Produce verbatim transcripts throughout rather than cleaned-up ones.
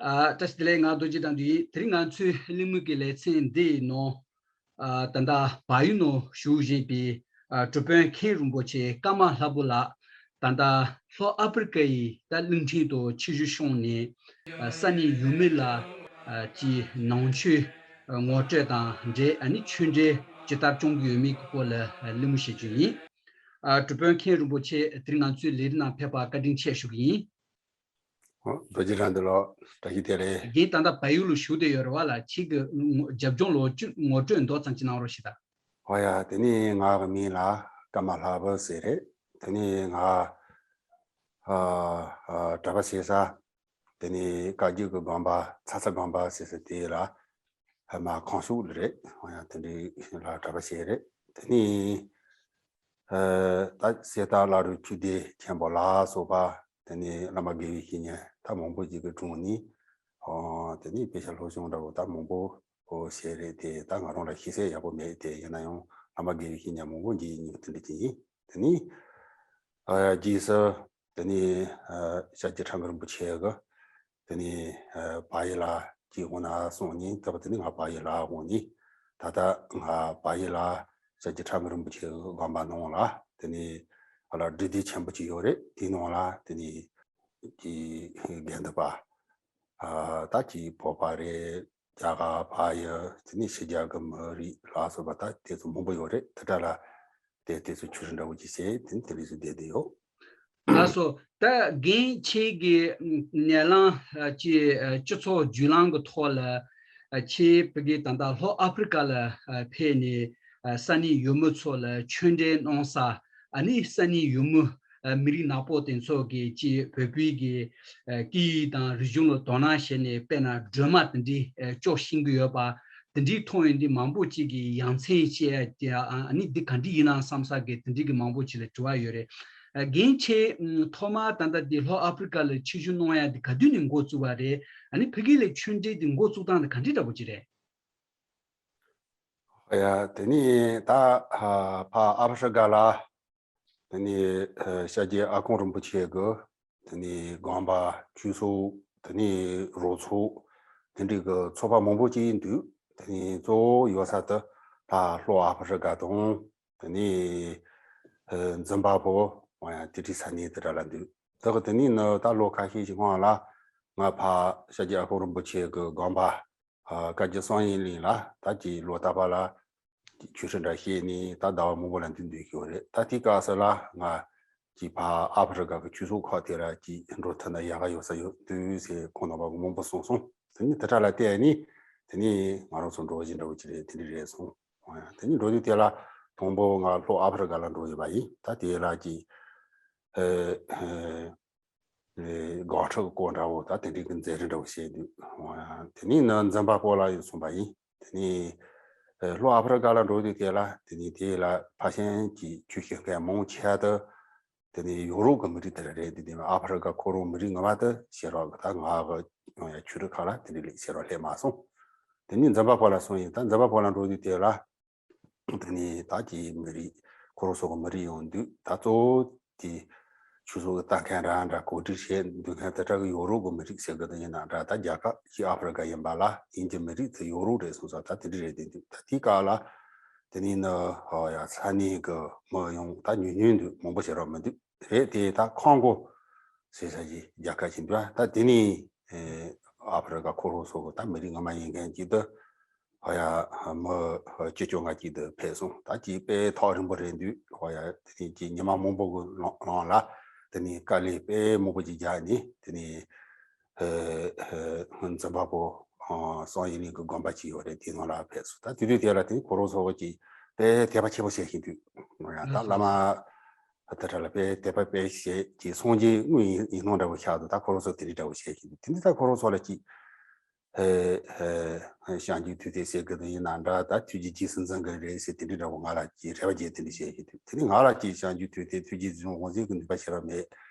ཨ། བཀྲ་ཤིས་བདེ་ལེགས། ང་རྡོ་རྗེ་དགྲ་འདུལ་ཡིན། དེ་རིང་ང་ཚོའི་གླེང་མོལ་གྱི་ལེ་ཚན་འདིའི་ནང་། ཨ། ད་ལྟ་བལ་ཡུལ་ནང་བཞུགས་བཞིན་པའི། ཨ། གྲུབ་དཔོན་མཁན་རིན་པོ་ཆེ་ཀརྨ་ལྷ་པོ་ལགས། ད་ལྟ་ལྷོ་ཨ་ཕི་རི་ཀ་ཡི་ད་གླིང་ཕྲན་དུ་ཆེད་བཞུགས་བྱུང་ནས། ཨ། ས་གནས་ཡུལ་མི་ལ། ཨ། ཀྱི་ནང་ཆོས་ངོ་སྤྲོད་དང་འབྲེལ། ཨ་ནི་ཆོས་འབྲེལ་ཇི་ལྟར་སྐྱོང་གི་ཡོད་མེད་ཀྱི་སྐོར་ལ། ཨ། གླེང་མོལ་བྱེད་རྒྱུ་ཡིན། ཨ། གྲུབ་དཔོན་མཁན་རིན་པོ་ཆེ་དེ་རིང་ང་ཚོའི་ལས་རིམ་ནང་ཕེབས་པར་བཀའ་དྲིན་ཆེ་ཞུ་གི་ཡིན། ཨོ། རྡོ་རྗེ་དགྲ་འདུལ་ལགས། བཀྲ་ཤིས་བདེ་ལེགས། རྒན་ད་ལྟ་བལ་ཡུལ་ལ་བཞུགས་བསྡད་ཡོད་རེད་བ་ལ། ཁྱེད་ཀྱི་ངོ་རྒྱབ་ལྗོངས་ལོ་རྒྱུས་ངོ་སྤྲོད་མདོ་ཙམ་ཅིག་གནང་རོགས་ཞེས་དང་། ཨོ་ཡ། དེ་ནས་ང་གི་མིང་ལ་ཀརྨ་ལྷ་པོ་ཟེར་རེད། དེ་ནས་ང་ཨ་ཨ་གྲྭ་པ་བྱེད་ས། དེ་ནས་བཀའ་བརྒྱུད་ཀྱི་དགོན་པ་ཚ་ཚ་དགོན་པ་ཟེར་ས་དེ་ལ་ཧ་མ་ཁང་ཤུག་ལ་རེད། ཨོ་ཡ། དེ་འདྲའི་ལ་གྲྭ་པ་བྱེད་རེད། དེ་ནས། ཨ། ད་གསེར་རྟ་བླ་རུང་ཆོས་སྡེ་ཆེན་པོ་ལ་སོགས་པ། དེ་ནས་བླ་མ་དགེ་བའི་བཤེས་གཉེན་ད་མང་པོ་ཅིག་གི་དྲུང་ནས། ཨོ། དེ་ནས་དཔེ་ཆ་སློབ་སྦྱོང་འདྲ་བོ་ད་མང་པོ་བྱས་རེད་དེ། ད་ང་རང་ལ་ཤེས་ཚད་ཡག་པོ་མེད་དེ། ཡིན་ན་ཡང་བླ་མ་དགེ་བའི་བཤེས་གཉེན་མང་པོ་མཇལ་མྱོང་། དེ་འདྲ་ཅིག་ཡིན། དེ་ནས། ཨ། རྗེས་སུ་དེ་ནས། ཨ། ཤཱཀྱ་ཁྲ་འགུ་རིན་པོ་ཆེ་གི། དེ་ནས། ཨ། བལ་ཡུལ་ལ་ཅིག་འོང་ན་སོང་ནས། ད་དེ་ནས་ང་བལ་ཡུལ་ལ་འོང་ནས། ད་ལྟ་ང་བལ་ཡུལ་ལ་ཤཱཀྱ་ཁྲ་འགུ་རིན་པོ་ཆེ་གི་དགོན་པ་ནང་ལ། དེ་ནས་ཨ་ལ་སྒྲུབ་སྡེ་ཆེན་པོ་ཅིག་ཡོད་རེད། དེའི་ནང་ལ་དེ་ནས་ཀྱི་དགེ་འདུན་པ། ཨ། ད་ཀྱི་བོད་པ་རེད། རྒྱ་གར། བལ་ཡུལ། དེ་ནས་ཕྱི་རྒྱལ་གྱི་མི་རིགས་ལ་སོགས་པ་ད་དེ་ཚོ་མང་པོ་ཡོད་རེད། དེ་དག་ལ་དེ་དེ་ཚོ་ཆོས་ར་འདྲ་བོ་ཅིག་བྱས། དེ་ནས་དེ་རིགས་སུ་བསྡད་དེ་ཡོད། ལགས་སོ། ད་རྒན་ཁྱེད་ཀྱི་ནད་ལངས་ཀྱི་སྤྱི་ཚོགས་བརྒྱུད་ལམ་གྱི་ཐོག་ལ། ཁྱེད་ཕ་གི་ད་ལྟ་ལྷོ་ཨ་ཕི་རི་ཀ་ལ་ཕེབས་ནས། ས་གནས་ཡུལ་མི་ཚོ་ལ་ཆོས་འབྲེལ་གནང་ས། ཨ་ནི་ས་གནས་ཡུལ་མི། ཨ། མི་རིགས་ནག་པོ་དེ་ཚོ་གིས་ཅིག་བོད་པའི་གི། ཨ། སྐད་ཡིག་དང་རིག་གཞུང་ལ་དོ་སྣང་བྱས་ནས། དཔེར་ན་སྒྲོལ་མ་དེ་འདྲའི། ཨ། སྐྱོར་ཤེས་ཀྱི་ཡོད་པ། དེ་འདྲའི་མཐོང་ཡོང་དུས་མང་པོ་ཅིག་གིས་ཡ་མཚན་བཤད་ཀྱི། ཨ། ཨ་ནི་འདི་ག་འདྲ་ཡིན་ནམ་བསམ་ས་གི་དེ་འདྲའི་གི་མང་པོ་ཅིག་ལ་དྲི་བ་ཡོད་རེད། ཨ། རྒན་ཁྱེད་ཐོག་མར་ད་ལྟ་འདི་ལྷོ་ཨ་ཕི་རི་ཀ་ལ་ཆེད་བཞུགས་གནང་ཡ་འདི་ག་དུས་ནས་འགོ་བཙུགས་པ་རེད། ཨ་ནི་ཕ་གི་ལ་ཆོས་འབྲེལ་འདི་འགོ་བཙུགས་སྟངས་དེ་ག་འདྲའི་འདྲ་པོ་ཅིག་རེད། ཡ། དེ་ནས་ད་ཕ་ཨ་ཕི་རི་ཀ་ལ། དེ་ནས་ཨ་ཤཱཀྱའི་ཨ་ཁུ་རིན་པོ་ཆེ་གི། དེ་ནས་དགོན་པ། ཆོས་ཚོགས། དེ་ནས་རོགས་ཚོགས། དེ་འདྲའི་གི་ཚོགས་པ་མང་པོ་ཅིག་འདུག་དེ་ནས་གཙོ་བོ་ཡོད་ས་དེ་ད་ལྷོ་ཨ་ཕི་རི་ཀ་དང་། དེ་ནས་ཨ་འཛིན་པ་པོ། འོ་ཡ། དེ་འདྲའི་ས་གནས་དེ་འདྲ་ལ་འདུག་དེ་གི་དེ་ནས་ནི་ད་ལོ་ཁ་ཤས་ཤིག་སྔོན་ལ་ང་ཕ་ཤཱཀྱའི་ཨ་ཁུ་རིན་པོ་ཆེ་གི་དགོན་པ། ཨ། བཀའ་བརྒྱུད་གསང་བའི་གླིང་ལ་ད་ཀྱི་ལོ་རྟག་པར་ལ་ཆོས་ཁྲིད་འདྲ་བྱས་ནས་ད་ཟླ་བ་མང་པོ་ལ་འདུག་འདུག་ཡོད་རེད། ད་དེའི་སྐབས་སུ་ལ་ང་ཀྱི་ཕ་ཨ་ཕི་རི་ཀ་གི་ཆོས་ཚོགས་ཁག་དེ་ལ་ཀྱི་འགྲོ་ཐུབ་ན་ཡག་ག་ཡོད་ས་ཡོད་འདུག་ཟེར་ཁོང་རྣམ་པ་གིས་མང་པོ་གསུངས་སོང་། དེ་ནས་དེ་དག་ལ་བལྟས་ནས་དེ་ནས་ང་རང་ཚོ་འགྲོ་བཞིན་འདྲ་བོ་ཅིག་རེད། དེ་འདྲ་རེད་སོང་། དེ་ནས་འགྲོ་དུས་དེ་ལ་དང་པོ་ང་ལྷོ་ཨ་ཕི་རི་ཀ་ལ་འགྲོ་ཡོད་པ་ཡིན། ད་དེ་ལ་ཀྱི་ཨ་ཨ། ཨེ། སྒང་ཁྲི་གི་སྐོར་འདྲ་བོ། ད་དེ་འདྲའི་གི་མཛད་རིམ་འདྲ་བོ་བྱས་འདུག་དེ་ནས་ནི་འཛིན་པ་པོ་ལ་ཡང་སོང་པ་ཡིན། དེ་ནས་ཨེ་ལྷོ་ཨ་ཕི་རི་ཀ་ལ་འགྲོ་དུས་དེ་ལ། དེ་ནས་དེ་ལ་ཕ་ཤན་གྱི་ཆོས་བཤད་མཁན་མང་ཆེ་དེ་དེ་ནས་ཡོ་རོབ་གི་མི་རིགས་དེ་རེད། དེ་ནས་ཨ་ཕི་རི་ཀ་ཁོ་རང་མི་རིགས་ངོ་མ་དེ་བཤད་རོགས་གི། ད་ང་གི་ཡང་ཡང་ཆོས་རིག་ཁག་ལ་དེ་འདྲའི་ལས་བཤད་རོགས་སླེབས་མ་སོང་། དེ་ནས་འཛིན་པ་པོ་ལ་སོང་ཡིན། ད་འཛིན་པ་པོ་ལ་འགྲོ་དུས་དེ་ལ། དེ་ནས་ད་ཀྱི་མི་རིགས་ཁོ་རང་ཚོ་གི་མི་རིགས་ཡོང་དུས། ད་གཙོ་བོ་དེ་ཆོས་ཚོགས་ཀྱི་ལྟ་མཁན་འདྲ་འདྲ། གོ་སྒྲིག་བྱེད་འདུག་མཁན་དེ་དག་གི་ཡོ་རོབ་གི་མི་རིགས་ཟེར་གི་དེ་ཡིན་ན་འདྲ། ད་རྒྱལ་ཁབ་ཀྱི་ཨ་ཕི་རི་ཀ་ཡིན་པ་ལ་དབྱིན་ཇི་མི་རིགས་དེ་ཡོ་རོབ་རེད་སོང་ཙང་། ད་དེ་འདྲ་རེད། དེ་འདུག་ད་དེའི་སྐབས་ལ་དེ་ནས་ནི་ཧོ་ཡ་ས་གནས་གི་མི་ཡོང་ད་ཉུང་ཉུང་འདུག་མང་པོ་བྱེད་རོགས་མི་འདུག་རེད། དེ་ད་ཁོང་གོ་ཟེར་ས་ཀྱི་རྒྱལ་ཁབ་ཅིག་འདུག་ད་དེ་ནས་ཨ་ཕི་རི་ཀ་ཁོ་རང་ཚོ་གི་ད་མི་རིགས་ངོ་མ་ཡིན་མཁན་ཅིག་ཏུ། ཧོ་ཡ། མི་བཅུ་བཅོ་ལྔ་ཅིག་ཏུ་ཕེབས་སོང་། ད་ཅིག་དཔེ་ཐག་རིང་པོ་རེད་འདུག་ཧོ་ཡ། དེ་ནས་ཅིག་ཉི་མ་མང་པོ་གི་ལང་ལང་ལ། དེ་ནས་དཀའ་ལས་དཔེ་མང་པོ་ཅིག་རྒྱག་ནས། དེ་ནས་ཨ་ཨ་འཛིན་པ་པོ་ཨ་གསང་བའི་གླིང་གི་དགོན་པ་ཅིག་ཡོད་རེད། དེའི་ནང་ལ་ཕེབས་སོང་། ད་དེ་དུས་དེ་ལ་དེ་ཁོ་རང་ཚོ་གི་ཅིག་དཔེ་དད་པ་ཆེན་པོ་བྱེད་བཞིན་འདུག་ཧོ་ཡ། ད་བླ་མ་དེ་འདྲ་ལ་དཔེ་དད་པ་དཔེ་བྱེད་ཅིག་སངས་རྒྱས་དངོས་ཡིན་ཡིན་ནོ་འདྲ་བོ་ཤར་འདུག་ད་ཁོ་རང་ཚོ་དེ་འདྲ་འདྲ་བོ་བྱེད་བཞིན་འདུག་དེ་འདི་ད་ཁོ་རང་ཚོ་ལ་ཅིག་ཨེ་ཨེ་བྱང་ཆུབ་ཐུགས་རྟེན་ཟེར་གི་དེ་ཡིན་ན་འདྲ། ད་ཐུགས་རྗེ་རྗེས་སུ་འཛིན་གི་རེད་ཟེར། དེ་འདྲའི་འདྲ་བོ་ང་ལ་ཅིག་རེ་བ་རྒྱས་དེ་འདྲ་བཤད་ཀྱི་འདུག་དེ་ནས་ང་ལ་ཅིག་བྱང་ཆུབ་ཐུགས་རྟེན་ཐུགས་རྗེ་བཟུང་འོང་ཟེར་གི་ནུས་པ་ཞེ་དྲག་མེད།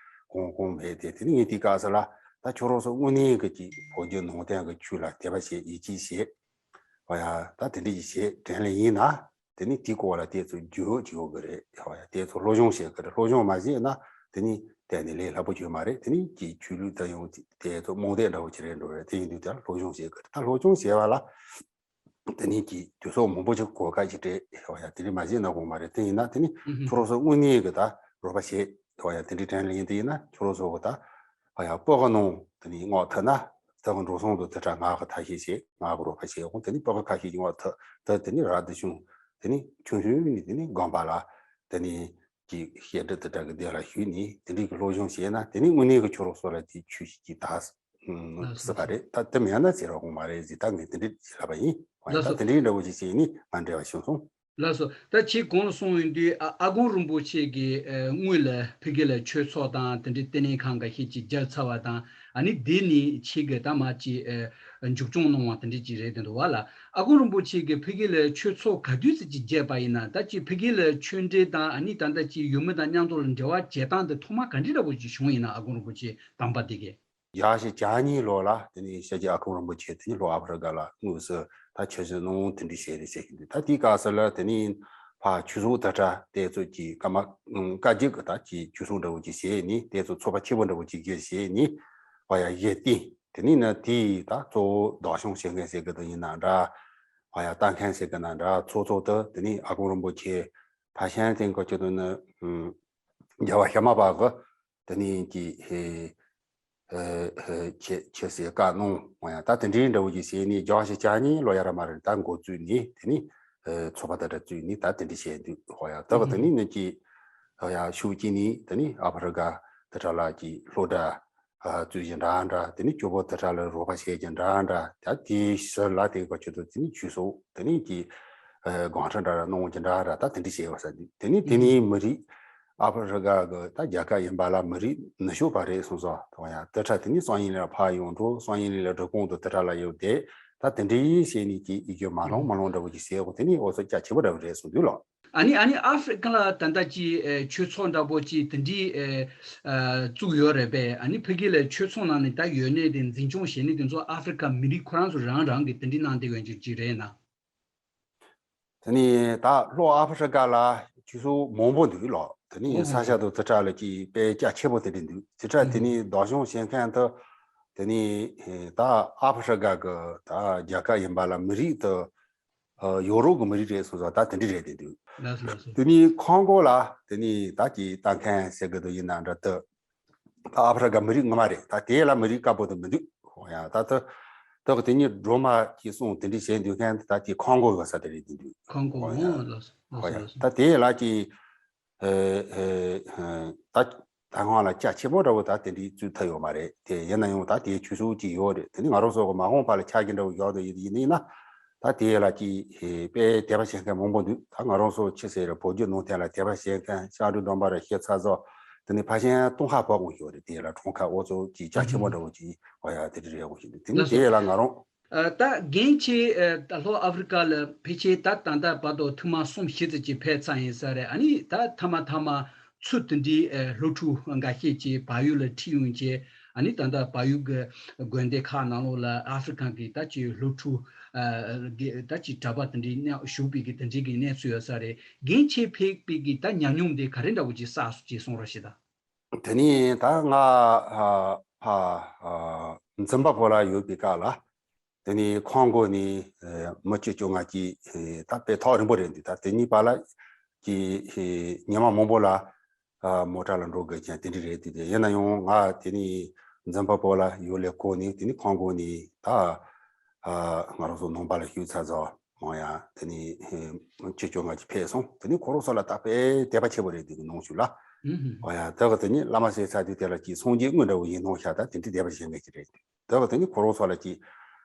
གང་གང་མེད་དེ། དེ་ནས་ངས་དེའི་སྐབས་སུ་ལ་ད་ཁྱོད་རང་ཚོ་དངོས་གནས་གི་ཅིག་བོད་བརྒྱུད་ནང་བསྟན་གི་ཆོས་ལ་དད་པ་བྱེད། ཡིད་ཆེས་བྱེད། ཨོ་ཡ། ད་དེ་འདྲ་ཅིག་བྱེད་དྲན་ལེ་ཡིན་ན། དེ་ནས་དེའི་སྐོར་ལ་དེ་ཚོ་རྒྱུས་ཡོད་ཀྱི་ཡོད་གི་རེད། ཨོ་ཡ། དེ་ཚོ་སློབ་སྦྱོང་བྱེད་གི་རེད། སློབ་སྦྱོང་མ་བྱས་ན་ དེ་ནི་དེ་ནི་ལས་སླ་པོ་ཅིག་མ་རེད། དེ་ནི་གི་ཆོས་ལུགས་ད་ཡང་དེ་ཚོ་རྨོངས་དད་འདྲ་བོ་ཅིག་རེད་འགྲོ་རེད། དེ་ཡིན་དུས་ད་སློབ་སྦྱོང་བྱེད་དགོས་རེད། ད་སློབ་སྦྱོང་བྱེད་པ་ལ། དེ་ནས་ཀྱི་དུས་ཚོད་མང་པོ་ཅིག་གོ་སྐབས་ཅིག་སྤྲད། ཧོ་ཡ་དེ་འདྲ་མ་བྱས་ན་དགོངས་མ་རེད། དེ་ཡིན་ན་དེ་ནི་ཁྱོད་རང་ཚོ་དངོས་གནས་ཀྱི་ད་རོགས་པ་བྱེད། ཧོ་ཡ་དེ་འདྲའི་དྲན་ལན་དེ་ཡིན་ན་ཁྱོད་རང་ཚོ་གི་ད་ཧོ་ཡ་བོད་གི་ནང་དེ་ནས་མངགས་ཐུབ་ན། ད་གི་འགྲོ་སོང་དུ་དེ་འདྲ་ང་གི་ཐབས་ཤེས་བྱེད། ང་གི་རོགས་པ་བྱེད་འོང་། དེ་ནི་བོད་གི་ཁ་ཤས་ཀྱིས་མངགས་ཐུབ། ད་དེ་ནི་ར་དེ་བྱུང་། དེ་ནི་ཆུང་ཆུང་ནས་དེ་ནི་དགོན་པ་ལ་དེ་ནི་ཀྱི་བཤད་སྒྲུབ་དེ་འདྲ་གི་དེ་ལ་ཞུས་ནས་དེ་འདྲའི་གི་སློབ་སྦྱོང་བྱས་ན་དེ་ནི་དངོས་གནས་གི་ཁྱོད་རང་ཚོ་ལ་དེ་ཆོས་ཤིག་གི་ད། ལགས་སོ། སྲིད་པ་རེད། ད་དེ་མེད་ན་ཟེར་བ་དགོངས་མ་རེད་ཟེར། ད་ངས་དེ་འདྲ་ཞིག་ལབ་པ་ཡིན། ཨོ་ཡ། ལགས་ད་སོ། དེ་འདྲའི་འདྲ་བོ་ཞིག་བྱས་ནི་ང་འབྲེལ་བ་བྱུང་སོང་། ལགས་སོ། ད་ཁྱེད་གོང་ལ་གསུངས་ཡོང་དུས་ཨ་ཨ་དཀོན་རིན་པོ་ཆེ་གིས་ཨ་དངོས་ལ་ཕ་གི་ལ་ཆོས་ཚོགས་དང་དེ་འདྲའི་བསྟི་གནས་ཁང་འགའ་ཤས་ཅིག་བརྒྱབ་ཚར་བ་དང་། ཨ་ནི་དེ་ནི་ཁྱེད་ཀྱི་ད་མ་ཅིག་ཨ་མཇུག་སྐྱོང་གནང་བ་དེ་འདྲ་ཅིག་རེད་དེ་འདུག་བ་ལ། ཨ་དཀོན་རིན་པོ་ཆེ་གིས་ཕ་གི་ལ་ཆོས་ཚོགས་ག་དུས་ཙམ་ཅིག་བརྒྱབ་པ་ཡིན་ན། ད་ཅིག་ཕ་གི་ལ་ཆོས་འབྲེལ་དང་ཨ་ནི་ད་ལྟ་ཅིག་ཡུལ་མི་དང་མཉམ་དུ་ལ་འབྲེལ་བ་བྱེད་སྟངས་དེ་ཐོག་མ་ག་འདྲ་འདྲ་བོ་ཅིག་བྱུང་ཡིན་ན། ཨ་དཀོན་རིན་པོ་ཆེ་དམ་པ་དེ་གིས། བརྒྱ་ཞེ་གྱ་གཉིས་ལོ་ལ་དེ་ནས་ཤཱཀྱ་ཨ་དཀོན་རིན་པོ་ཆེ་དེ་ནས་ལྷོ་ཨ་ཕི་རི་ཀ་ལ་དངོས་སུ་ད་ཆོས་སྲིད་གནང་དེ་འདྲ་བྱས་རེད་བཤད་ཀྱི་འདུག་ད་དེའི་སྐབས་སུ་ལ་དེ་ནས་ཕར་ཆོས་ཚོགས་དེ་འདྲ་དེ་ཚོ་གི་བཀའ་མ་བཀའ་བརྒྱུད་ཀྱི་ད་ཀྱི་ཆོས་ཚོགས་འདྲ་བོ་ཅིག་བྱས་ནས། དེ་ཚོ་ཚོགས་པ་ཆེན་པོ་འདྲ་བོ་ཅིག་བརྒྱུད་བྱས་ནས་ཕར་ཡར་གཞི་བཏིང་། དེ་ནས་ནི་དེའི་ད་གཙོ་བོ་བདག་སྐྱོང་བྱེད་མཁན་ཟེར་གི་འདུག་ཡིན་ན་འདྲ། ཕར་ཡར་ལྟ་མཁན་ཟེར་གི་ན་འདྲ། ཚོགས་གཙོ་དེ་དེ་ནས་ཨ་དཀོན་རིན་པོ་ཆེ་ཕར་ཤན་སྟེང་གི་ཆེད་དུ་ནི་རྒྱལ་བ་ཤ་མ་པ་གི་དེ་ནས་ཀྱི་ཧེ་ཨ་ཨ་ཁྱེད་ཁྱེད་ཟེར་བཀའ་གནང་། འོ་ཡ། ད་དེ་འདྲའི་འདྲ་བོ་ཅིག་བྱས་ནས་བརྒྱ་ཞེ་གྱ་གཉིས་ལོ་ཡར་མར་ད་འགོ་བཙུགས་ནས་དེ་ནས་ཨ་ཚོགས་པ་དེ་འདྲ་བཙུགས་ནས་ད་དེ་འདྲ་བྱས་འདུག་འོ་ཡ། ད་གི་དེ་ནས་ནི་ཀྱི་འོ་ཡ་ཤུགས་ཀྱིས་ནི་དེ་ནས་ཨ་ཕི་རི་ཀ་དེ་འདྲ་ལ་ཀྱི་སློབ་གྲྭ་ཨ་བཙུགས་ཀྱི་འདྲ་འདྲ། དེ་ནས་སྐྱོ་པོ་དེ་འདྲ་ལ་རོགས་པ་བྱེད་ཀྱི་འདྲ་འདྲ། ད་དེའི་ཕྱིར་ལ་དེ་གི་ཆེད་དུ་དེ་ནས་ཆོས་ཚོགས་དེ་ནས་ཀྱི་ཨ་སྒང་ཁྲ་འདྲ་གནང་གི་འདྲ་འདྲ། ད་དེ་འདྲ་བྱས་པ་ས་འདུག་དེ་ནས་དེ་ནས་མི་རིགས་ཨ་ཕི་རི་ཀ་གི་ད་རྒྱལ་ཁབ་ཡིན་པ་ལ་མི་རིགས་ནུབ་ཕྱོགས་པ་རེད་གསུངས་སོང་། དེ་ཡང་དེ་འདྲ་དེ་ནས་སང་ཉིན་ལ་ཕར་ཡོང་འགྲོ། སང་ཉིན་ལ་སྒྲུབ་ཁང་དུ་དེ་འདྲ་ལ་ཡོད་དེ། ད་དེ་འདྲའི་བྱས་ནས་ཀྱི་ཡི་གེ་མ་ལོང་མ་ལོང་འདྲ་བོ་ཅིག་བྱས་གོ། དེ་ནས་འོ་ཚོད་རྒྱ་ཆེན་པོ་འདྲ་བོ་རེད་གསུངས་འདུག་ལགས། ཨ་ནི་ཨ་ནི་ཨ་ཧྥེ་རི་ཁ་ལ་ད་ལྟ་ཅི་ཨེ་ཆོས་ཚོགས་འདྲ་པོ་ཅི་དེ་འདྲའི་ཨེ་ཨ་བཙུགས་ཡོད་རེད་པས། ཨ་ནི་ཕ་གི་ལ་ཆོས་ཚོགས་ནང་ནས་ད་ཡོད་ནས་དེ་འཛིན་སྐྱོང་བྱེད་ནི་དེ་ཚོ་ཨ་ཧྥེ་རི་ཁ་མི་རིགས་ཁོ་རང་ཚོ་རང་རང་གིས་དེ་འདྲའི་གནང་བསྡད་ཡོད་ཅིག་ཅིག་རེད་ན། དེ་ནས་ད་ལྷོ་ཨ་ཧྥེ་རི་ཁ་ལ་ཆོས་ཚོགས་མང་པོ་འདུག་ལགས། དེ་ནས་ཨོ་ཧོ་ས་ཆ་དང་དེ་འདྲ་ལ་ཅིག་དཔེ་རྒྱ་ཆེ་པོ་དེ་འདྲ་འདུག་དེ་འདྲ་དེ་ནས་བདག་སྐྱོང་བྱེད་མཁན་དེ་དེ་ནས་ད་ཨ་ཧྥེ་རི་ཁ་གི་ད་རྒྱལ་ཁབ་ཡིན་པ་ལ་མི་རིགས་དེ་ཨ་ཡོ་རོབ་ཀྱི་མི་རིགས་རེད་གསུངས་སོང་། ད་དེ་འདྲ་རེད་དེ་འདུག་ལགས་སོ་ལགས་སོ། དེ་ནས་ཁོང་གོ་ལ་དེ་ནས་ད་ཀྱི་ལྟ་མཁན་ཟེར་གི་འདུག་ཡིན་ན་འདྲ། ད་ད་ཨ་ཧྥེ་རི་ཁ་མི་རིགས་ངོ་མ་རེད། ད་དེ་ལ་མི་རིགས་དཀར་པོ་དེ་མི་འདུག་ཧོ་ཡ། ད་ད་ད་གི་དེ་ཉིད་སྒྲོལ་མ་གྱིས་གསུངས་དེ་འདྲ་བྱས་འདུག་མཁན་ད་ཀྱི་ཁོང་གོ་གི་ས་དེ་རེད་དེ་འདུག་ཁོང་གོ། ཧོ་ཡ། ཨོ་ལགས་སོ་ལགས་ཧོ་སོ་ཡ། ལགས་སོ། ད་དེ་ལ་ཀྱི་ཨེ་ཨེ་ད་ད་སྔོན་ལ་རྒྱ་ཆེན་པོ་འདྲ་བོ་ད་དེ་འདྲའི་བཙུགས་ཐུབ་ཡོད་མ་རེད། དེ་ཡིན་ན་ཡང་ད་དེའི་ཆོས་ཚོགས་ཅིག་ཡོད་རེད། དེ་ནི་ང་རང་ཚོ་གི་མ་འོངས་པ་ལ་ཆ་རྐྱེན་འདྲ་བོ་ཡོད་དོ་ཡིན་ཡིན་ན། ད་དེ་ལ་ཅིག་དཔེ་དད་པ་བྱེད་མཁན་མང་པོ་འདུག་ད་ང་རང་ཚོ་ཕྱི་སེ་ར་བོད་བརྒྱུད་ནང་བསྟན་ལ་དད་པ་བྱེད་མཁན་ཤར་འབྲུག་སྡོམ་པ་ར་ཤེས་ཚ་ཚོ་དེ་ནི་ཕ་ཤན་སྟོང་ཁ་བབ་འོང་ཞོག་རེད། དེ་ལ་གྲོང་ཁ་འོ་ཚོ་ཅིག་རྒྱ་ཆེན་པོ་འདྲ་བོ་ཅིག་ཧོ་ཡ་དེ་འདྲ་རེད་འོང་ཞིག་འདུག་དེ་ནི་ལགས་དེ་ལ་ང་རང་། ཨ་ད་རྒན་ཁྱེད་ཨ་ད་ལྷོ་ཨ་ཧྥེ་རི་ཁ་ལ་ཕལ་ཆེར་ད་ད་ལྟ་བར་དུ་ཐེངས་མ་གསུམ་བཞི་ཙམ་ཅིག་ཕེབས་ཚར་ཡིན་ས་རེད། ཨ་ནི་ད་ཐ་མ་ཐ་མ་ཚུར་དེ་འདྲའི་ཨ་སློབ་ཕྲུག་འགའ་ཤས་ཅིག་བལ་ཡུལ་ལ་ཁྲིད་ཡོང་བྱས། ཨ་ནི་ད་ལྟ་བལ་ཡུལ་གྱི་དགོན་སྡེ་ཁག་ནང་ལོགས་ལ་ཨ་ཧྥེ་རི་ཁ་གི་ད་ཅིག་སློབ་ཕྲུག་ཨ་གི་ད་ཅིག་གྲྭ་པ་དེ་འདྲའི་གནས་བཞུགས་པའི་གི་དེ་འདྲའི་གི་གནས་ཚུལ་ཡོད་ས་རེད། རྒན་ཁྱེད་ཕེབས་པའི་གི་ད་ཉམས་མྱོང་དེ་ག་རེ་འདྲ་བོ་ཅིག་བསགས་སོང་ཅིག་གསུང་རོགས་ཞེས་ད། དེ་ནས་ད་ང་ཨ་ཕ་ཨ་འཛིན་པ་པོ་ལ་ཡོད་པའི་སྐབས་ལ། དེ་ནས་ཁོང་གོ་ནས་ཨ་མི་བཅུ་བཅོ་ལྔ་གྱིས་ཨ་ད་དཔེ་ཐག་རིང་པོ་རེད་འདུག་ད་དེ་གཉིས་པ་ལ་གྱི་ཨ་ཉི་མ་མང་པོ་ལ་ཨ་མོ་ཊ་ལ་འགྲོ་དགོས་ཀྱང་དེ་འདྲ་རེད་དེ། དེ་ཡིན་ན་ཡང་ང་དེ་ནས་འཛིན་པ་པོ་ལ་ཡོད་ལས་གོ་ནས་དེ་ནས་ཁོང་གོ་ནས་ད་ཨ་ང་རང་ཚོ་ནང་པ་ལ་ཞུགས་ཚར་ཚར་མང་ཡ། དེ་ནས་ཨ་བཅུ་བཅོ་ལྔ་གྱིས་ཕེབས་སོང་། དེ་ནས་ཁོ་རང་ཚོ་ལ་ད་དཔེ་དད་པ་ཆེན་པོ་རེད་དེ་གི་ནང་ཞུགས་ལ། ཨུ་ཧུ། མང་ཡ་ད་གི་དེ་ནས་བླ་མ་ཟེར་ཚར་དུས་དེ་ལ་ཀྱི་སངས་རྒྱས་དངོས་འདྲ་བོ་ཡིན་སྣང་ཤག་ད་དེ་འདྲ་དད་པ་བྱེད་མཁན་ཅིག་རེད། དེ་བ་དེ་ནི་ཁོ་རང་ཚོ་ལ་ཅིག་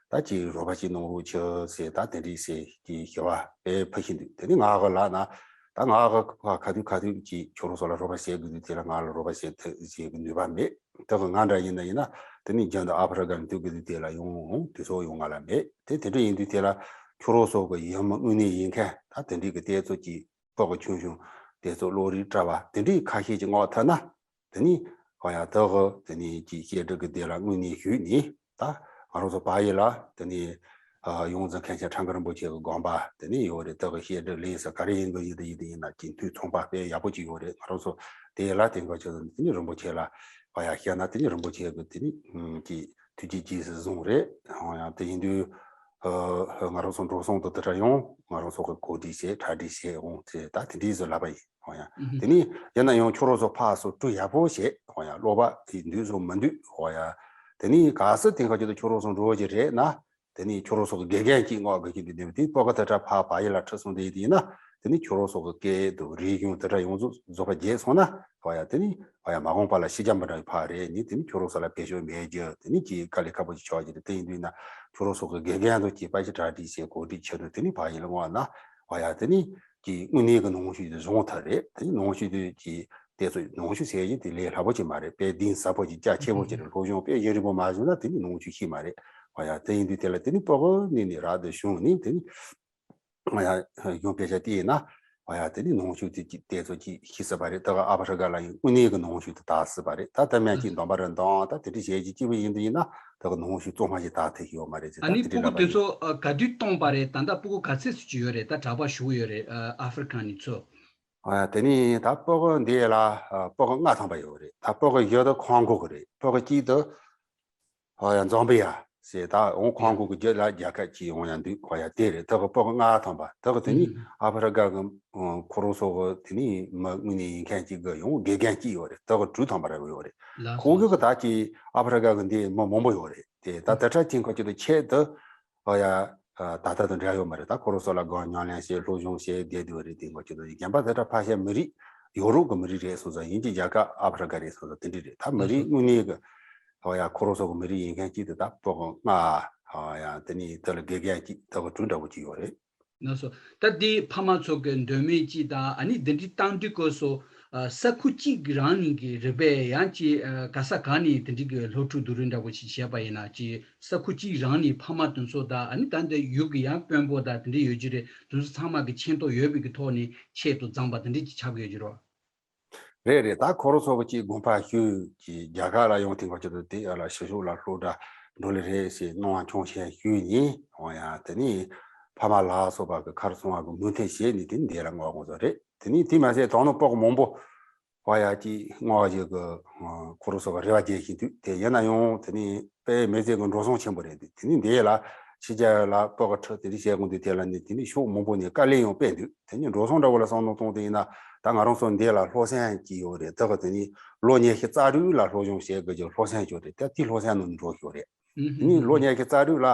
ད་ཅིག་རོགས་པ་ཅིག་གནང་རོགས་བྱོས་ཟེར་ད་དེ་འདྲ་ཟེར་གྱི་ཞུ་བ་དཔེ་ཕུལ་བཞིན་འདུག་དེ་ནི་ང་གི་ལག་ན་ད་ང་གི་ག་དུས་ག་དུས་ཅིག་ཁྱོད་རང་ཚོ་ལ་རོགས་པ་བྱེད་དགོས་དུས་དེ་ལ་ང་ལ་རོགས་པ་བྱེད་ཐུབ་བྱེད་ཀྱི་ནུས་པ་མེད། དེ་གི་ང་འདྲ་ཡིན་ན་ཡིན་ན་དེ་ནི་རྒྱུན་དུ་ཨ་ཕ་རི་ཀ་ནས་འདུག་དགོས་དུས་དེ་ལ་ཡོང་དུས་ཚོད་ཡོང་ང་ལ་མེད། དེ་དེ་འདྲ་ཡིན་དུས་དེ་ལ་ཁྱོད་རང་ཚོ་གི་ཡུལ་མི་དངོས་གནས་ཡིན་མཁན་ད་དེ་འདྲའི་གི་དེ་ཚོ་ཅིག་ཕོག་གི་ཆུང་ཆུང་དེ་ཚོ་བློ་རིག་བཀྲ་བ་དེ་འདྲའི་ཁ་ཤས་ཅིག་མངགས་ཐུབ་ན། དེ་ནི་ཧོ་ཡ་ད་གི་དེ་ནི་ཀྱི་བཤད་སྒྲུབ་ཀྱི་སྡེ་ལ་དངོས་གནས་ཞུས་ནས་ད་ང་རང་ཚོ་བ་ཡི་ལ་དེ་ནི་ ཡོངས་འཛིན་མཁན་ཆེན་ཁྲ་འགུ་རིན་པོ་ཆེ་གི་དགོངས་པ་དེ་ནས་ཡོད་རེད། དེ་གི་བཤད་སྒྲུབ་ལས་ས་ག་རེ་ཡིན་དགོས་ཡིན་དུ་ཡིན་དུ་ཡིན་ན་གཅིག་མཐུན་ཚོགས་པ་དཔེ་ཡག་པོ་ཅིག་ཡོད་རེད། ང་རང་ཚོ་དེ་ལ་དེ་འགོ་ཆེ་དེ་ནས་རིན་པོ་ཆེ་ལ་ཧོ་ཡ་བཤད་ན་དེ་ནས་རིན་པོ་ཆེ་གི་དེ་ནས་ཀྱི་ཐུགས་རྗེ་ཅིས་བཟུང་རེད། ཧོ་ཡ་དེ་ཡིན་དུས་ང་རང་ཚོ་འགྲོ་སོང་དུ་དེ་འདྲ་ཡོང་ང་རང་ཚོ་གི་གོ་སྒྲིག་བྱེད་གྲ་སྒྲིག་བྱེད་འོང་ཚེ་ད་དེ་འདྲའི་བཟོ་ལབ་པ་ཡིན། ཧོ་ཡ་དེ་ནས་ཡིན་ན་ཡང་ཁྱོད་རང་ཚོ་ཕར་ཚུར་གྲོས་ཡག་པོ་བྱེད། ཧོ་ཡ་བློ་བག་དེ་འདུག་བཟོ་མི་འདུག་ཧོ་ཡ་དེ་ནས་ག་སི་དེ་འགོ་ཆེ་དེ་ཁྱོད་རང་ཚོ་འགྲོ་གི་རེད་ན། དེ་ནས་ཁྱོད་རང་ཚོ་གི་དགེ་རྒན་གྱིས་བསྔགས་དགོས་ཀྱི་འདུག་དེ་དེ་སྤོ་ག་དེ་འདྲ་ཕ་བ་ཡི་ལ་ཁྲིད་སོང་དེ་ཡིན་དེ་ཡིན་ན། དེ་ནས་ཁྱོད་རང་ཚོ་གི་སྐད་དུ་རིག་གཞུང་དེ་འདྲ་ཡོངས་རྫོགས་རྫོགས་པ་རྒྱས་སོང་ན་ཧོ་ཡ་དེ་ནས་ཧོ་ཡ་མ་འོངས་པ་ལ་ཤི་རྒྱ་མི་འདྲ་བའི་ཕ་རེད་ནི། དེ་ནས་ཁྱོད་རང་ཚོ་ལ་བེད་སྤྱོད་མེད་རྒྱུ་དེ་ནས་ཀྱི་དཀའ་ལས་ཁག་པོ་ཅིག་ཆགས་ཀྱི་རེད། དེ་ཡིན་དུས་ན་ཁྱོད་རང་ཚོ་གི་དགེ་རྒན་དུ་གྱིས་པ་ཞིག་གྲ་སྒྲིག་བྱེད་གོ་སྒྲིག་བྱེད་དུས་དེ་ནས་ཕ་ཡི་ལ་བསྔགས་ན་ཧོ་ཡ་དེ་ནས་ཀྱི་དངོས་གནས་ཀྱི་ནང་ཆོས་དེ་བཟུང་ཐབས་རེད། དེ་ནས་ནང་ཆོས་དེ་ཀྱི་དེ་ཚོ་ནང་ཆོས་ཟེར་ཡིན་དེ་ལས་སླ་པོ་ཅིག་མ་རེད། དཔེ་གཏིང་ཟབ་པོ་ཅིག་རྒྱ་ཆེ་པོ་ཅིག་རེད། སློབ་སྦྱོང་དཔེ་ཡུན་རིང་པོ་མ་བྱུང་ན་དེ་ནི་ནང་ཆོས་ཤེས་མ་རེད། ཨ་ཡ་དེ་ཡིན་དུས་དེ་ལ་དེ་ནི་སྤོ་གོ་ནི་ནི་རག་དེ་བྱུང་ནི་དེ་ནི་ཨ་ཡ་གཞུང་དཔེ་ཆ་དེ་ཡིན་ན་ཨ་ཡ་དེ་ནི་ནང་ཆོས་དེ་ཅིག་དེ་ཚོ་ཅིག་ཤེས་སྲིད་པ་རེད། ད་ག་ཨ་ཕ་རི་ཀ་ལ་ཡིན་དངོས་གནས་ཀྱི་ནང་ཆོས་དེ་དར་སྲིད་པ་རེད། ད་ལྟ་མན་གྱི་འདོན་པ་རེད་འདོན་ད་དེ་འདྲ་བྱས་ཀྱི་སྐྱིད་པོ་ཡིན་དུ་ཡིན་ན་ད་ག་ནང་ཆོས་གཙང་མ་ཞིག་དར་ཐུབ་ཡོད་མ་རེད་ཟེར། ཨ་ད་ནི་དེ་འདྲ་སྤོ་གོ་ལབ་པ་དེ་ཡིན། ཚོ་ག་དུས་བཏོན་པ་རེད། ད་ལྟ་སྤོ་གོ་ག་ཚད་ཙམ་ཅིག་ཡོད་རེད། ད་གྲྭ་པ་ཞུགས་ཡོད་རེད། ཨ་ཕ་རི་ཀ་ནས་ཚོ། ཨ་དེ་ནས་ད་སྤོ་གོ་འདི་ལ་ཨ་སྤོ་གོ་ལྔ་ཐམ་པ་ཡོད་རེད། ད་སྤོ་གོ་བཞི་དེ་ཁོང་གོ་གི་རེད། སྤོ་གོ་གཅིག་དེ་ཨ་ཡ་འཛམ་བི་ཡ་ཟེར། ད་འོང་ཁོང་གོ་གི་རྒྱུད་ལ་རྒྱལ་ཁབ་ཅིག་ཡོང་ཡ་འདུག་ཨ་ཡ་དེ་རེད། ད་གི་སྤོ་གོ་ལྔ་ཐམ་པ་ད་གི་དེ་ནས་ཨ་ཕ་རི་ཀ་གི་ཁོ་རང་ཚོ་གི་དེ་ནས་མི་དངོས་གནས་ཡིན་མཁན་གཅིག་གི་ཡང་དགེ་རྒན་གཅིག་ཡོད་རེད། ད་གི་དྲུག་ཐམ་པ་རེ་ཡོད་རེད། ཁོང་གི་གི་ད་ཀྱི་ཨ་ཕ་རི་ཀ་གི་འདི་མི་མང་པོ་ཡོད་རེད། དེ་ད་དེ་འཕྲལ་ཅིག་ཁོ་ཅིག་ཏུ་ཆེད་དུ། ཨོ་ཡ། ད་ལྟ་དང་འབྲེལ་ཡོད་མ་རེད། ད་ཁོ་རང་ཚོ་ལ་སྒོ་ཉམས་ལེན་བྱེད་སློབ་སྦྱོང་བྱེད་བསྡད་འདུག་རེད། དེ་འགོ་ཁྱེད་ཚོ་རྒན་པ་དེ་འདྲ་ཕལ་ཆེར་མི་རིགས་ཡོ་རོབ་ཀྱི་མི་རིགས་རེད་སོང་ཙང་ཡིན་གྱི་རྒྱ་གར་ཨ་ཕ་རི་ཀ་རེད་སོང་ཙང་དེ་འདྲ་རེད། ད་མི་རིགས་དངོས་གནས་ཀྱི་ཨོ་ཡ་ཁོ་རང་ཚོ་གི་མི་རིགས་ཡིན་མཁན་གཅིག་དེ་ད་སྤོ་གོ་ལྔ་ཨོ་ཡ་དེ་ནས་དེ་ལ་དགེ་རྒན་གཅིག་ད་གི་དྲུག་འདྲ་བོ་གཅིག་ཡོད་རེད། ལགས་སོ། ད་འདི་ཕ་མ་ཚོ་གི་འདོད་མོས་ཅིག་དང་ཨ་ནི་འདི་འདྲའི་བཏང་དུས་སྐབས་སུ་ས་ཁུལ་གཅིག་རང་ཉིད་ཀྱི་རིག་པའི་ཡང་ཅིག་ག་ས་ག་ནས་དེ་འདྲའི་གི་སློབ་ཕྲུག་བསྡུ་རུབ་འདྲ་པོ་ཞིག་བྱས་པ་ཡིན་ན་ཅིག་ས་ཁུལ་གཅིག་རང་ནས་ཕ་མ་དེ་ཚོ་དང་ཨ་ནི་ད་འདི་ཡུལ་གྱི་ཡང་དཔོན་པོ་དང་དེ་འདྲ་ཡོད་ཀྱི་རེད། དེ་ཚོ་ཚང་མ་གི་མཁྱེན་རྟོགས་ཡོད་པའི་གི་ཐོག་ནས་ཆེད་དུ་བརྫངས་པ་དེ་འདྲ་ཅིག་ཆགས་ཀྱི་ཡོད་ཀྱི་རེད། རེད་རེད། ད་ཁོ་རང་ཚོ་གི་ཅིག་དགོངས་པ་ཞུས་ཀྱི་རྒྱ་གར་ལ་ཡོང་དེ་འགོ་ཁྱེད་ཚོ་དེ་ཡ་ལ་ཕྱི་ཕྱོགས་ལ་སློབ་གྲྭ་འགྲོ་ལེ་རེད་ཟེར་གནང་བ་ཆོག་མཆན་ཞུས་ནས་འོང་ཡ་དེ་ནས་ཕ་མ་ལ་སོགས་པ་གི་ཁར་སོང་བ་གི་མོས་མཐུན་བྱས་ནས་དེ་འདི་ལ་མངགས་དགོས་ཚོད་རེད། དེ་ནས་དེ་མ་ཟད་དོ་ནུབ་སྤོ་གི་མང་པོ་བ་ཡ་ཅིག་མངགས་བྱེད་གི་ཁོ་རང་ཚོ་གི་རེ་བ་རྒྱས་བཞིན་འདུག་དེ་ཡིན་ན་ཡང་དེ་ནས་དཔེ་མི་སྲིད་གི་འགྲོ་སོང་ཆེན་པོ་རེད་འདུག་དེ་ནས་འདི་ལ་ཕྱི་རྒྱལ་ལ་སྤོ་གི་ཁྲིད་དེ་འདྲ་བྱེད་དགོས་འདུག་དེ་ལ་ནི་དེ་ནས་ཕྱོགས་མང་པོ་ནས་དཀའ་ལས་ཡང་དཔེ་འདུག་དེ་ནས་འགྲོ་སོང་འདྲ་བོ་ལ་བསམ་བློ་གཏོང་དེ་ཡིན་ན་ད་ང་རང་ཚོ་འདི་ལ་སློབ་ཚན་གཅིག་ཡོད་རེད། ད་གི་དེ་ནས་ལོ་ཉི་ཤུ་རྩ་དྲུག་ལ་སློབ་སྦྱོང་བྱེད་དགོས་ཀྱི་སློབ་ཚན་ཅིག་ཡོད་རེད། ད་དེ་སློབ་ཚན་ནང་འགྲོ་ཞོར་རེད། དེ་ནས་ལོ་ཉི་ཤུ་རྩ་དྲུག་ལ་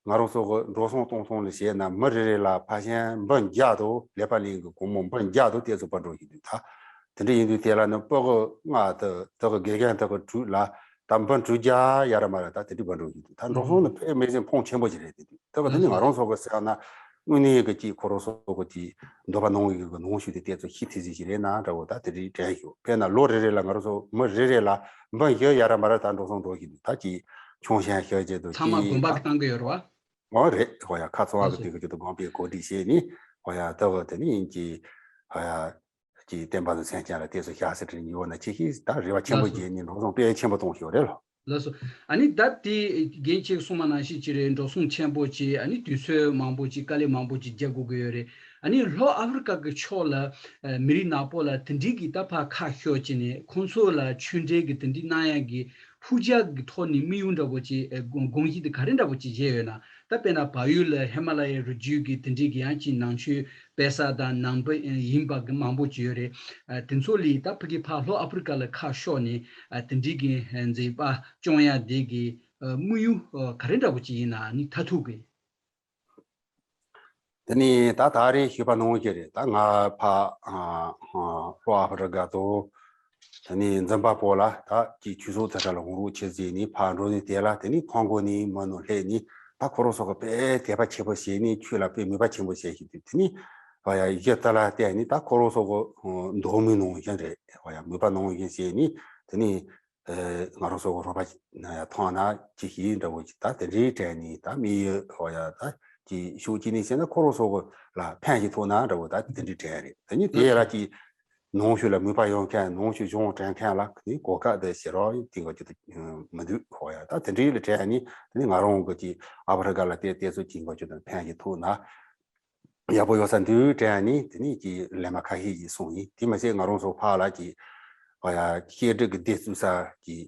ང་རང་ཚོ་གི་འགྲོ་སོང་གཏོང་སྟངས་ལ་བྱས་ན་མི་རེ་རེ་ལ་ཕལ་ཆེར་འབུམ་བརྒྱ་དང་ལས་པ་ལེན་གི་སྒོར་མོ་འབུམ་བརྒྱ་དང་དེ་ཚོ་ཕར་འགྲོ་བཞིན་འདུག་ད་དེ་འདྲ་ཡིན་དུས་དེ་ལ་ནི་སྤོ་གི་ལྔ་དེ་དེ་གི་དགེ་རྒན་དེ་གི་དྲུག་ལ་ད་འབུམ་དྲུག་བརྒྱ་ཡ་ར་མ་ར་ད་དེ་འདྲ་ཕར་འགྲོ་བཞིན་འདུག་ད་འགྲོ་སོང་ནི་དཔེ་མི་སྲིད་ཕོན་ཆེན་པོ་ཅིག་རེད། དེ་དུས་དེ་གི་དེ་ནི་ང་རང་ཚོ་གི་ཟེར་ན་དངོས་གནས་གི་ཅིག་ཁོ་རང་ཚོ་གི་ཅིག་འདོད་པ་ནང་བཞིན་གི་ནང་བཞིན་དེ་དེ་ཚོ་ཤི་ཐི་ཟི་ཞིག་རེད་ན་འདྲ་བོ་ད་དེ་རིགས་དྲན་ཞུ། དཔེར་ན་ལོ་རེ་རེ་ལ་ང་རང་ཚོ་མི་རེ་རེ་ལ་འབུམ་བཞི་ཡ་ར་མ་ར་ད་འགྲོ་སོང་འགྲོ་བཞིན་འདུག་ད་ཅིག་ཆུང་ཤན་ཤན་བྱེད་དུ་ཚང་མ་ཅིག་དགོན་པ་གི་བཏང་གི་ཡོད་རེད་བ། ཨོ་རེད། ཧོ་ཡ་ཁ་ཚོ་བ་གི་དེ་གི་ཅིག་ཏུ་དགོན་པའི་གོ་སྒྲིག་བྱས་ནི་ཧོ་ཡ་ད་གི་དེ་ནི་ཡིན་གྱི་ཧོ་ཡ་ཅིག་བསྟན་པ་དང་མཚན་ཅན་ལ་དེ་ཚོ་ཤ་སི་ཏྲི་ཉི་འོ་ན་ཅི་ཤི་ད་རེ་བ་ཆེན་པོ་བརྒྱབ་ནི་འགྲོ་སོང་དཔེ་ཆེན་པོ་གཏོང་ཞོར་རེད་ལོ། ལགས་སོ། ཨ་ནི་ད་དེ་རྒན་ཁྱེད་གསུངས་པ་ནང་བཞིན་ཅི་རེད། འགྲོ་སོང་ཆེན་པོ་ཅིག་ཨ་ནི་དུས་ཚོད་མང་པོ་ཅིག་དཀའ་ལས་མང་པོ་ཅིག་རྒྱག་དགོས་ཀྱི་ཡོད་རེད། ཨ་ནི་ལྷོ་ཨ་ཧྥེ་རི་ཀ་གི་ཕྱོགས་ལ་མི་རིགས་ནག་པོ་ལ་དེ་འདྲའི་གི་ད་ཕར་ཁ་ཤོར་ཅིག་ནས་ཁོང་ཚོ་ལ་ཆོས་འབྲེལ་གི་དེ་འདྲའི་གནང་ཡག་གི་ཧུར་རྒྱག་གི་ཐོག་ནས་དམིགས་ཡུལ་འདྲ་པོ་ཅིག་དགོངས་གཞི་དེ་ག་རེ་འདྲ་པོ་ཅིག་བཞེས་ཡོད་ན། ད་དཔེར་ན་བལ་ཡུལ་ལ་ཧི་མ་ལ་ཡའི་རི་རྒྱུད་ཀྱི་དེ་འདྲའི་གི་ཡང་ཅིག་ནང་ཆོས་སྤེལ་ས་དང་ནང་པ་ཡིན་པ་གི་མང་པོ་ཅིག་ཡོད་རེད། དེ་ཚོ་ལས་ད་ཕ་གི་ཕར་ལྷོ་ཨ་ཧྥེ་རི་ཀ་ལ་ཁ་ཤོར་ནས་དེ་འདྲའི་གི་མཛད་པ་སྐྱོང་ཡ་དེ་གི་དམིགས་ཡུལ་ག་རེ་འདྲ་པོ་ཅིག་ཡིན་ན་ནི་མཐར་ཐུག་གི། དེ་ནས་ད་ད་རེས་ཞུས་པ་ནང་བཞིན་རེད། ད་ང་ཕ་ལྷོ་ཨ་ཧྥེ་རི་ཀ་དང་དེ་ནས་ཛིམ་བྷ་པོ་ལ་ད་ཀྱི་ཆོས་ཚོགས་དེ་འདྲ་ལ་འོང་རོགས་བྱེད་ཟེར་ནས་ཕར་འགྲོ་ནས་དེ་ལ་དེ་ནས་ཁོང་གོ་ནས་མི་ནང་སླེབས་ནས་ད་ཁོ་རང་ཚོ་གི་དཔེ་དད་པ་ཆེན་པོ་བྱས་ནས་ཆོས་ལ་དཔེ་མོས་པ་ཆེན་པོ་བྱས་ཤིང་དེ་ནས་ཨ་ཡ་གཞི་དེ་ལ་བལྟས་ནས་ད་ཁོ་རང་ཚོ་གི་འདོད་མོས་ནང་བཞིན་རེད། ཨ་ཡ་མོས་པ་ནང་བཞིན་བྱས་ནས་དེ་ནས། ང་རང་ཚོ་གི་རོགས་པ་ཡ་མཐོང་ན་ཅི་ཞིག་འདྲ་བོ་ཅིག་ད་དེ་འདྲའི་དྲན་ནས་ད་མི་ཡི་ཧོ་ཡ་ད་ཅི་ཤུགས་ཅི་ནས་བྱས་ན་ཁོ་རང་ཚོ་གི་ལ་ཕན་ཞིག་ཐོགས་ན་འདྲ་བོ་ད་དེ་འདྲའི་དྲན་རེད། ད་ནི་དེ་ལ་ཅི་ ནང་ཆོས་ལ་མོས་པ་ཡོད་མཁན། ནང་ཆོས་སྦྱོང་དྲན་མཁན་ལ་ནི་གོ་སྐབས་དེ་ཞེ་དྲག་དེ་འགའ་ཅིག་ཏུ་མི་འདུག་ཧོ་ཡ། ད་དེ་འདྲའི་ལ་དྲན་ནི་དེ་ནི་ང་རང་གི་ཅིག་ཨ་ཕ་རི་ཀ་ལ་བལྟས་བལྟས་ཚོད་ཅིག་འགའ་ཅིག་ཏུ་ཕན་ཞིག་ཐོགས་ན་ཡག་པོ་ཡོད་ས་འདུག་དྲན་ནི་དེ་ནི་ཅིག་ལན་མ་ཁ་ཤས་ཅིག་གསུངས་ཡིན། དེ་མ་ཟད་ང་རང་ཚོ་ཕར་ལ་ཅིག་ཧོ་ཡ་བཤད་སྒྲིག་གི་སྡེ་བཙུགས་ས་ཅིག་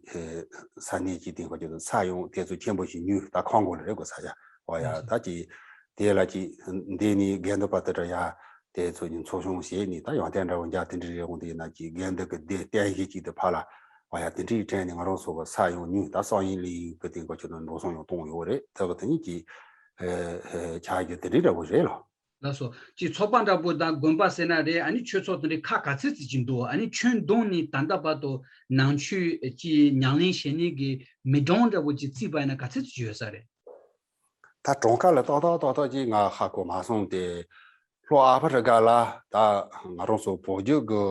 ས་གནས་ཅིག་དེ་འགའ་ཅིག་ཏུ་ས་ཡོང་བལྟས་ཚོད་ཆེན་པོ་ཞིག་ཉོས། ད་ཁང་གོ་ལ་རེད་གོ་ས་ཡ། ཨོ་ཡ། ད་ཅི་དེ་ལ་ཅི་འདི་ནི་རྒན་དུ་པ་དེ་འདྲ་ཡ་དེ་ཚོ་ཉིན་ཚོགས་ཆུང་བྱས་ནི་ད་ཡོན་ཏན་འདྲ་བོ་འཇག་དེ་འདྲ་རེད་འོང་དེ་ཡིན་ན་ཅི་རྒན་དུ་གི་དེ་བསྟན་གཞི་ཅིག་དེ་ཕ་ལ་ཨོ་ཡ་དེ་འདྲའི་དྲན་ནི་ང་རང་ཚོ་གི་ས་ཡོང་ཉུལ། ད་སང་ཉིན་ལི་ཡིན་གི་དེ་ག་ཆུ་དང་འགྲོ་སོང་ཡང་གཏོང་ཡོད་རེད། ད་གི་དེ་ཉིད་ཀྱི་ཆ་རྒྱུ་དེ་འདྲའི་འདྲ་བོ་རེད་ལ། ལགས་སོ། ཅི་ཚོགས་པ་འདྲ་པོ་དང་དགོན་པ་ཟེར་ན་རེད། ཨ་ནི་ཆོས་ཚོགས་དེ་འདྲའི་ཁག་ག་ཚོད་ཙམ་ཅིག་འདུག་ཨ་ནི་ཁྱོན་བསྡོམས་ནས་ད་ལྟ་བར་དུ་ནང་ཆོས་ཀྱི་ཉམས་ལེན་བྱེད་མཁན་གྱི་མི་གྲངས་འདྲ་པོ་ཅིག་བརྩིས་པ་ཡིན་ན་ག་ཚོད་ཙམ་ཡོད་ས་རེད། ད་གྲངས་ཀ་ལ་ཏག་ཏག་ཏག་ཏག་ཅིག་ང་ཧ་གོ་མ་སོང་སྟེ། ལྷོ་ཨ་ཕ་རི་ཀ་ལ་ད་ང་རང་ཚོ་བོད་བརྒྱུད་ཀྱི་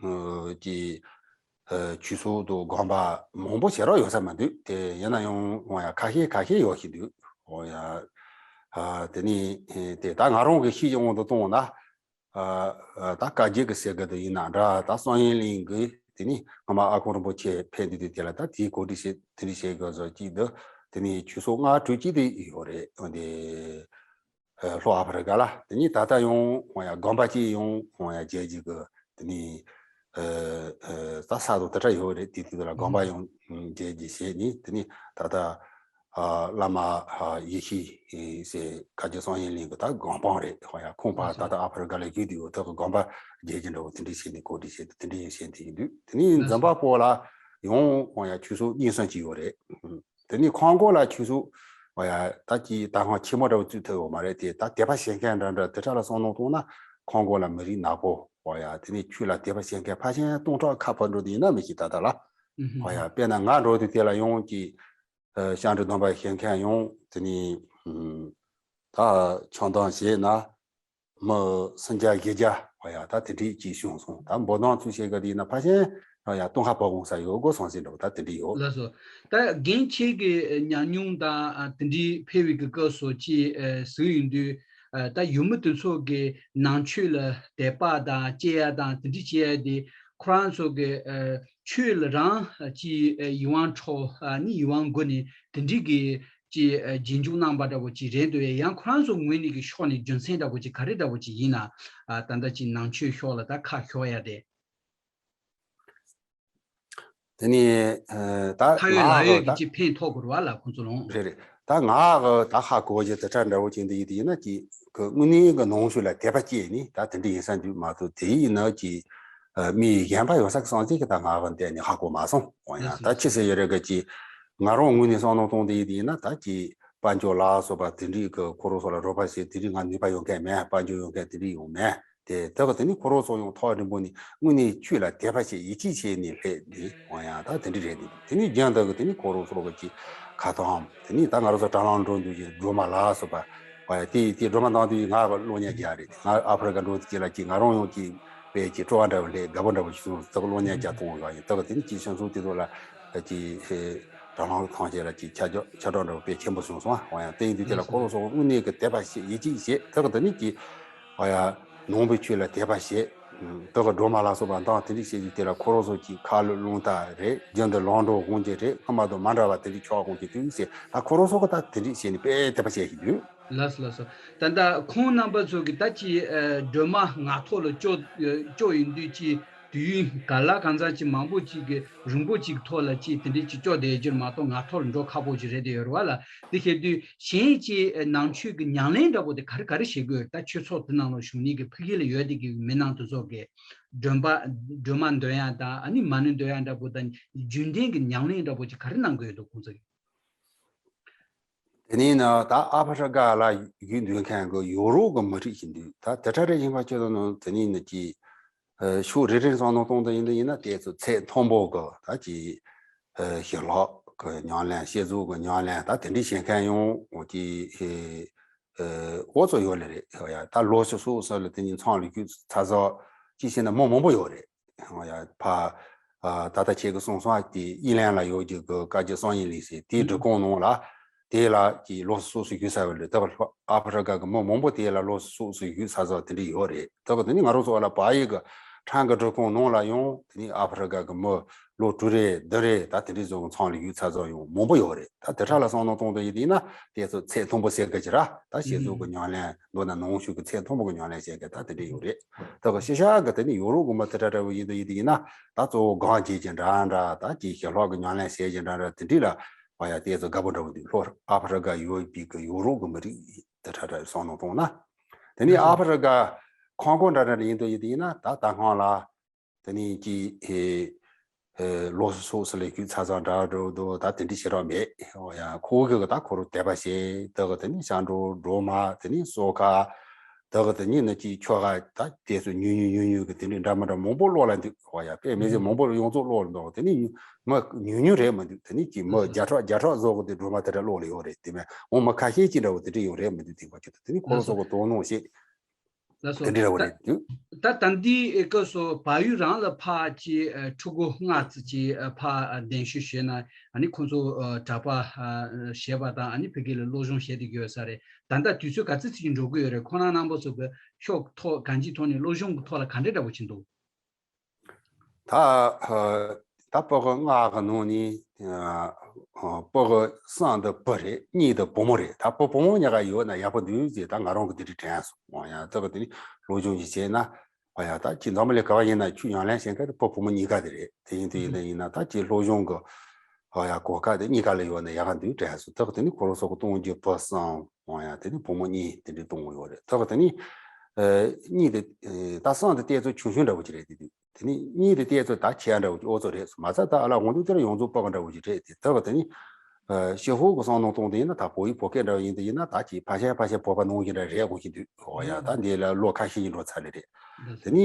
ཨ་ཀྱི་ཨ་ཆོས་ཚོགས་དང་དགོན་པ་མང་པོ་ཞེ་དྲག་ཡོད་ས་མི་འདུག་དེ་ཡིན་ན་ཡང་འོ་ཡ་ཁ་ཤས་ཁ་ཤས་ཡོད་ཤིག་འདུག་འོ་ཡ། ཨ་དེ་ནི་དེ་ད་ང་རང་གི་ཤེས་ཀྱི་དབང་དུ་བཏང་ན། ཨ་ཨ་ད་བཀའ་བརྒྱུད་ཀྱི་ཟེར་གི་དུ་ཡིན་ན་འདྲ། ད་བསམ་ཡས་གླིང་གི་དེ་ནི་སྔ་མ་ཨ་ཁུ་རིན་པོ་ཆེ་ཕེབས་དུས་དུས་དེ་ལ་ད་དེའི་གོ་སྒྲིག་བྱེད་དེ་འདྲ་བྱེད་དགོས་བཟོ་གཅིག་འདུག་དེ་ནི་ཆོས་ཚོགས་ལྔ་དྲུག་གཅིག་དེ་ཡོད་རེད། འོན་ཏེ་ཨ་ལྷོ་ཨ་ཕ་རི་ཀ་ལ་དེ་ནི་ད་ལྟ་ཡང་ཧོང་ཡ་དགོན་པ་གཅིག་ཡང་ཧོང་ཡ་རྒྱལ་གྱི་གི་དེ་ནི་ཨ་ཨ་ད་ས་དང་དེ་འདྲ་ཡོད་རེད། དེ་དུས་ལ་དགོན་པ་ཡང་རྒྱལ་གྱི་བྱས་ནི་དེ་ནི་ད་ལྟ། ཨ་བླ་མ་ཨ་ཡེ་ཤེས་ཟེར་བཀའ་བརྒྱུད་བསམ་ཡས་གླིང་གི་ད་དགོན་པ་རེད། ཧོ་ཡ་ཁོང་པ་ད་ལྟ་ཨ་ཕ་རི་ཀ་ལ་བཞུགས་བསྡད་ཡོད། ད་གི་དགོན་པ་རྒྱས་ཀྱི་འདྲ་བོ་དེ་འདྲའི་བྱས་ནས་གོ་སྒྲིག་བྱས་ཏེ་དེ་འདྲའི་བྱས་ཏེ་ཡིན་དུས། དེ་ནས་འཛམ་བུ་གླིང་ལ་ཡང་ཧོ་ཡ་ཆོས་ཚོགས་གཉིས་གསུམ་ཅིག་ཡོད་རེད། དེ་ནས་ཁོང་གོ་ལ་ཆོས་ཚོགས་ཧོ་ཡ་ད་ཀྱི་ད་ཁང་ཆེན་མོ་འདྲ་བོ་བཙུགས་ཐུབ་ཡོད་མ་རེད་དེ། ད་དད་པ་བྱེད་མཁན་འདྲ་འདྲ་དེ་འདྲ་ལ་བསམ་བློ་གཏོང་ན་ཁོང་གོ་ལ་མི་རིགས་ནག་པོ་ཧོ་ཡ་དེ་ནས་ཆོས་ལ་དད་པ་བྱེད་མཁན་ཕལ་ཆེར་སྟོང་ཕྲག་ཁ་ཕར་འགྲོ་དུས་ཡིན་ན་མི་ཤེས། ད་ལྟ་ལ་ཧོ་ཡ་དཔེར་ན་ང་འགྲོ་དུས་དེ་ལ་ཡང་ཀྱི། ཨ་ཤང་གྲུ་སྡོམ་པ་བྱེད་མཁན་ཡང་དེ་ནི་ཨ་ད་ཆང་འཐུང་བྱས་ན་མི་སུམ་བརྒྱ་བཞི་བརྒྱ་བ་ཡ་ད་དེ་འདྲས་ཅིག་བྱུང་སོང་། ད་འབུམ་སྡོམ་ཚུལ་བྱེད་ག་དེ་ཡིན་ན་ཕལ་ཆེར་ཡ་སྟོང་ཁ་བབས་འོང་ས་ཡོད་དགོས་སོང་ཟེར་འདྲ་བོ་ད་དེ་འདྲས་ཡོད། ལགས་སོ། ད་རྒན་ཁྱེད་ཀྱི་ཉམས་མྱོང་དང་ཨ་དེ་འདྲས་ཕེབས་པའི་གི་སྐབས་སུ་ཅིག་ཨ་གཟིགས་ཡོང་དུས་ཨ་ད་ཡུལ་མི་དེ་ཚོ་གི་ནང་ཆོས་ལ་དད་པ་དང་གཅེས་ཡ་དང་དེ་འདྲས་བྱེད་ཡ་དེ་ཁོ་རང་ཚོ་གི་ཨ་ཆོས་ལ་རང་ཅིག་ཡིད་དབང་འཕྲོག་ཨ་ནི་ཡིད་དབང་འགུག་ནས་དེ་འདྲའི་གི་ཅིག་རྗེས་འཇུག་གནང་པ་འདྲ་བོ་ཅིག་རེད་འདུག་ཡང་ཁོ་རང་ཚོ་ངོས་ནས་ཀྱི་ཕྱོགས་ནས་རྒྱུ་མཚན་འདྲ་བོ་ཅིག་ག་རེ་འདྲ་བོ་ཅིག་ཡིན་ན། ཨ་ད་ལྟ་ཅིག་ནང་ཆོས་ཕྱོགས་ལ་ད་ཁ་ཕྱོགས་ཡ་དེ། དེ་ནས་ཨ་ད་ཁ་ཡོད་ལག་ཡོད་ཀྱི་ད་ཅིག་ཕན་ཐོགས་དགོས་རེད་བ་ལ་ཁོང་ཚོ་ལོང་། རེད་རེད། ད་ང་གི་ད་ཧ་གོ་རྒྱུ་དེ་འདྲ་འདྲ་བོ་ཅིག་འདི་ཡིན་དེ་ཡིན་ན་ཅིག་གི་དངོས་གནས་གི་ནང་ཆོས་ལ་དད་པ་སྐྱེས་ནས་ད་དེ་འདྲ་ཡིན་ས་འདུག་མ་གཏོགས་དེ་ཡིན་ན་ཅིག་ཨ་མི་གཞན་པ་ཡོད་ས་གི་སོང་ཚེ་གི་ད་ང་གི་འདི་ནས་ཧ་གོ་མ་སོང་། འོ་ཡང་ད་ཅི་ཟེར་ཡོད་རེད་གི་ཅིག་ང་རང་ངོས་ནས་བསམ་བློ་གཏོང་དེ་ཡིན་དེ་ཡིན་ན་ད་ཅིག་དཔལ་འབྱོར་ལ་སོགས་པ་དེ་འདྲའི་གི་ཁོ་རང་ཚོ་ལ་རོགས་པ་བྱེད་དེ་འདྲའི་ང་ནུས་པ་ཡོད་མཁན་མེད། དཔལ་འབྱོར་ཡོད་མཁན་དེ་འདྲའི་ཡོང་མེད། དེ་ད་ག་དེ་ནི་ཁོ་རང་ཚོ་ཡང་ཐག་རིང་པོ་ནས་དངོས་གནས་ཆོས་ལ་དད་པ་བྱེད་ཡིད་ཆེས་བྱས་ནས་སླེབས་ནས་འོ་ཡང་ད་དེ་འདྲ་རེད། དེ་ནི་རྒྱུན་དུ་གི་དེ་ནི་ཁོ་རང་ཚོ་གི་ཅིག་ཁ་ཐང་དེ་ནི་ད་ང་རང་ཚོ་དྲ་ལམ་འགྲོ་འདུག་ཅིག་སྒྲོལ་མ་ལ་སོགས་པ་འོ་ཡང་དེ་དེ་སྒྲོལ་མ་བཏང་དུས་ང་གི་གློག་བརྙན་རྒྱག་རེད། ང་ཨ་ཕ་རི་ཀ་འགྲོ་དུས་ཅིག་ལ་ཅིག་ང་རང་ཡང་ཅིག་དཔེ་ཅིག་སྤྲོ་བ་འདྲ་བོ་སླེབས། དགའ་པོ་འདྲ་བོ་ཞིག་བྱུང་། ད་གི་གློག་བརྙན་རྒྱག་གཏོང་བ་ཡིན། ད་གི་དེ་ནི་ཅིག་བྱང་ཆུབ་དེ་ཚོ་ལ་ཅིག་དྲ་ལམ་ཐང་ཆེ་ལ་ཅིག་ཁྱབ་ཁྱབ་བསྒྲགས་འདྲ་བོ་དཔེ་ཆེན་པོ་བྱུང་སོང་། འོ་ཡང་དེ་ཡིན་དུས་དེ་ལ་ཁོ་རང་ཚོ་དངོས་གནས་ཀྱི་དད་པ་བྱེད་ཡིད་ཆེས་བྱེད། ད་གི་དེ་ནི་ཅིག་ཨ་ཡ། ནང་པའི་ཆོས་ལ་དད་པ་བྱེད། ད་ག་སྒྲོལ་མ་ལ་སོགས་པ་མདང་དེ་འདྲ་བཤད་རྒྱུ་དེ་ལ་ཁོ་རང་ཚོ་གི་ཁ་ལོ་རླུང་རྟ་རེད། རྒྱུན་དུ་ལམ་འགྲོ་འོང་རྒྱུ་རེད། སྔ་མ་དང་མ་འདྲ་བ་དེ་འདྲ་ཆགས་འོང་རྒྱུ་དེ་ཟེར། ད་ཁོ་རང་ཚོ་གི་ད་དེ་འདྲ་བྱས་ནས་དཔེ་དད་པ་བྱེད་ཀྱི་འདུག་ལགས་སོ་ལགས་སོ། ད་ལྟ་ཁོང་རྣམ་པ་ཚོ་གི་ད་ཅི་ཨ་སྒྲོལ་མ་ངག་ཐོག་ལ་སྐྱོ་སྐྱོ་ཡིན་དུས་ཅི། དུས་ཡུན་ག་ལ་གང་འཚམ་ཅིག་མང་པོ་ཅིག་གི་རིང་པོ་ཅིག་ཐོག་ལ་ཅིག་དེ་འདྲའི་ཅིག་སྐྱོ་བསྡད་རྒྱུར་མ་གཏོགས་ངག་ཐོག་ལ་འགྲོ་ཁག་པོ་ཅིག་རེད་དེ་ཡོད་རེད་བ་ལ། དེ་བྱེད་དུས་གཞན་ཅིག་ནང་ཆོས་ཀྱི་ཉམས་ལེན་འདྲ་པོ་དེ་ག་རེ་ག་རེ་བྱེད་དགོས། ད་ཆོས་ཚོགས་དེ་ནང་ལ་ཞུགས་མཁན་གྱི་ཕ་གི་ལ་ཡོད་དེ་གི་མི་ནང་དེ་ཚོ་གི་སྒྲོལ་མ་སྒྲོལ་མ་འདོན་ཡ་དང་ཨ་ནི་མ་ཎི་འདོན་ཡ་འདྲ་པོ་དང་རྒྱུན་ལྡན་གྱི་ཉམས་ལེན་འདྲ་པོ་ཅིག་ག་རེ་གནང་དགོས་འདུག་ཁོང་ཚོ་གི། དེ་ནས་ནི་ད་ཨ་ཕ་རི་ཀ་ལ་ཡོད་འདུག་མཁན་གྱི་ཡོ་རོབ་ཀྱི་མི་རིགས་ཤིག་འདུག་ད་དེ་འདྲ་རེ་ཡིན་པ་ཅི་ལ་ནི་དེ་ནས་ནི་ཀྱི་ཨ་ཕྱོགས་རེ་རེ་བསམ་བློ་གཏོང་དུ་ཡིན་དུ་ཡིན་ན་དེ་ཚོ་ཚད་མཐོན་པོ་གི་ད་ཀྱི་ཨ་ཞི་ལྷག་གི་ཉམས་ལེན་བསྐྱེད་རྫོགས་ཀྱི་ཉམས་ལེན་ད་དེ་འདྲ་བྱེད་མཁན་ཡང་འོ་ཀྱི་ཨ་ཨ་འོ་ཚོ་ཡོད་ལེ་རེད། ཡ་ད་ལོ་སོ་སོ་སོ་ལ་དེ་ནས་མཚམས་ལ་རྒྱུ་ཚ་ཚ་ཅི་བྱས་ན་མི་མང་པོ་ཡོད་རེད། ཡ་ཕ་ཨ་ད་ལྟ་ཁྱེད་ཀྱི་གསུང་སོང་ཨ་དེ་དབྱི་ལན་ལ་ཡོད་རྒྱུ་གི་བཀའ་བརྒྱུད་བསམ་ཡས་གླིང་ཟེར་དེའི་སྒྲིག་ཁོངས་ནང་ལ་དེ་ལ་ཀྱི་ལོ་སོ་སོ་བཞུགས་ས་བ་ལས་ད་བར་ཨ་ཕ་རི་ཀ་གི་མི་མང་པོ་དེ་ལ་ལོ་སོ་སོ་བཞུགས་ས་ས་དེ་འདྲ་ཡོད་རེད། ད་ག་དེ་ནི་ང་རང་ཚོ་བ་ལ་བག་ཡིག་གི་ ཁྲང་གི་སྒྲིག་ཁོངས་ནང་ལ་ཡང་དེ་ནི་ཨ་ཧྥེ་རི་ཁ་གི་མི་ལོ་དྲུག་རེ་བདུན་རེ་ད་དེ་འདྲའི་བཟོ་གི་ཚང་ལ་ཡོད་ཚ་ཚང་ཡང་མང་པོ་ཡོད་རེད། ད་དེ་ཕྲ་ལ་བསམ་བློ་གཏོང་དུ་ཡིན་དེ་ཡིན་ན་དེ་ཚོ་ཚད་མཐོན་པོ་ཟེར་གི་ཅི་ར། ད་ཤེས་ཚོགས་ཀྱི་ཉམས་ལེན་མདོར་ན་ནང་ཆོས་ཀྱི་ཚད་མཐོན་པོ་གི་ཉམས་ལེན་བྱེད་མཁན་ད་དེ་འདྲ་ཡོད་རེད། ད་གི་ཤེས་བྱ་གི་དེ་ནི་ཡོ་རོབ་གི་མི་དེ་འདྲ་འདྲ་བོ་ཡིན་དུ་ཡིན་དུ་ཡིན་ན་ད་གཙོ་བོ་སྒང་བྱེད་ཀྱི་འདྲ་འདྲ་ད་ཀྱི་ཞི་ལྷག་གི་ཉམས་ལེན་བྱེད་ཀྱི་འདྲ་འདྲ་དེ་འདྲ་ལ་བ་ཡ་དེ་ཚོ་དགའ་པོ་འདྲ་བོ་འདུག་ལྷོ་ཨ་ཧྥེ་རི་ཁ་ཡོད་པའི་གི་ཡོ་རོབ་གི་མི་རིགས་དེ་འདྲ་འདྲ་བསམ་བློ་གཏོང་ན། དེ་ནི་ཨ་ཧྥེ་རི་ཁ་ཁང་ཁོངས་འདྲ་འདྲ་ཡིན་དུ་ཡིན་དུ་ཡིན་ན་ད་ད་སྔོན་ལ། དེ་ནས་ཀྱི་ཨེ་ཨེ་ལོ་སོ་སོ་ལས་ཀྱི་ཚ་ཚང་འདྲ་འགྲོ་འདུག་ད་དེ་འདྲི་བྱེད་རོགས་མེད། ཨོ་ཡ་ཁོ་གི་ད་ཁོ་རུ་དད་པ་བྱེད་དེ་གི་དེ་ནས་ཞང་འགྲོ་འགྲོ་མ་དེ་ནས་སོ་ཁ་དེ་གི་དེ་ནས་ནི་ཀྱི་ཁྱོ་ག་ད་དེ་ཚོ་ཉུང་ཉུང་ཉུང་ཉུང་གི་དེ་འདྲི་འདྲ་མི་འདྲ་མང་པོ་ཀློག་ལ་འདུག་ཨོ་ཡ་དཔེ་མི་སྲིད་མང་པོ་ཡོངས་རྫོགས་ཀློག་ལ་འདུག་དེ་ནས་མི་ཉུང་ཉུང་རེད་མི་འདུག་དེ་ནས་ཀྱི་མི་བརྒྱ་ཕྲག་བརྒྱ་ཕྲག་བཟོ་གི་དེ་འགྲོ་མ་དེ་འདྲ་ཀློག་ལ་ཡོད་རེད། དེ་མིན་འོ་མི་ཁ་ཤས་ཀྱི་འདྲ་བོ་དེ་འདྲི་ཡོད་རེད་མི་འདུག་དེ་ག་ཅིག་དེ་ནས་ཁོ་རང་ཚོ་གི་དོ་སྣང་བྱེད། ལགས་སོ། དེ་འདྲ་བ་ད་རེད་དུས། ད་ད་ལྟའི་སྐབས་སུ་བལ་ཡུལ་རང་ལ་ཕར་ཅིག་ཕྲུ་གུ་ལྔ་ཙམ་ཅིག་ཕར་གདན་ཞུ་ཞུས་ན་ཨ་ནི་ཁོང་ཚོ་གྲྭ་པ་བྱས་པ་དང་ཨ་ནི་ཕ་གི་ལ་སློབ་སྦྱོང་བྱས་བསྡད་ཀྱི་ཡོད་ས་རེད། ད་ལྟ་དུས་ཚོད་ག་ཚོད་ཅིག་འགྲོ་གི་ཡོད་རེད། ཁོང་རང་རྣམ་པ་ཚོ་གི་ཕྱོགས་ཐོག་གང་ཅིའི་ཐོག་ནས་སློབ་སྦྱོང་གི་ཐོག་ལ་ག་འདྲ་འདྲ་བོ་ཅིག་འདུག་ད་ད་ཕྲུ་གུ་ལྔ་གི་ནང་ནས་ཕྲུ་གུ་གསུམ་དེ་བུ་རེད། གཉིས་དེ་བུ་མོ་རེད། ད་བུ་བུ་མོ་གཉིས་ཀ་ཡོད་ན་ཡག་པོ་འདུག་ཅེས་ད་ང་རང་གི་དེ་འདྲ་དྲན་སོང་། ཡང་ད་གི་དེ་ནི་སློབ་སྦྱོང་ཞིག་བྱས་ན་ཨ་ཡ་ད་ཁྱེད་འཛམ་བུ་གླིང་ག་བ་ཡིན་ན་ཁྱོད་ཉམས་ལེན་བྱེད་མཁན་དེ་བུ་བུ་མོ་གཉིས་ཀ་དེ་རེད། དེ་ཡིན་དུས་ཡིན་ན་ཡིན་ན་ད་ཁྱེད་སློབ་སྦྱོང་གི་ཨ་ཡ་གོ་སྐབས་དེ་གཉིས་ཀ་ལ་ཡོད་ན་ཡག་ག་འདུག་དྲན་སོང་། ད་གི་དེ་ནི་ཁོ་རང་ཚོ་གི་གཏོང་རྒྱུ་བུ་གསུམ་ཨ་ཡ་དེ་ནི་བུ་མོ་གཉིས་དེ་འདྲའི་གཏོང་གི་ཡོད་རེད། ད་གི་དེ་ནི་གཉིས་དེ་ད་གསུམ་དེ་ཏོག་ཙམ་ཆུང་ཆུང་འདྲ་བོ་ཅིག་རེད། དེ་དུས། དེ་ནི་གཉིས་དེ་ཏོག་ཙམ་ད་ཆེ་འདྲ་བོ་ཅིག་ཨོ་ཙོ་རེད་སོ། མ་ཚད་ད་ཨ་ལ་འོང་དུས་དེ་ལ་ཡོངས་རྫོགས་ཕྲུ་གུ་འདྲ་བོ་ཅིག་རེད། དེ་ད་གི་དེ་ནི་ཨ་ཤི་ཧོ་གི་བསམ་བློ་གཏོང་དེ་ཡིན་ན་ད་བོད་ཡིག་བོད་སྐད་འདྲ་བོ་ཡིན་དེ་ཡིན་ན་ད་ཅིག་ཕལ་ཆེར་ཕལ་ཆེར་བོད་པ་ནང་བཞིན་འདྲ་རེད་དགོངས་ཀྱི་འདུག་ཨོ་ཡ་ད་འདི་ལ་ལོ་ཁ་ཤས་ཀྱི་འགྲོ་ཚར་ལེ་རེད། དེ་ནི་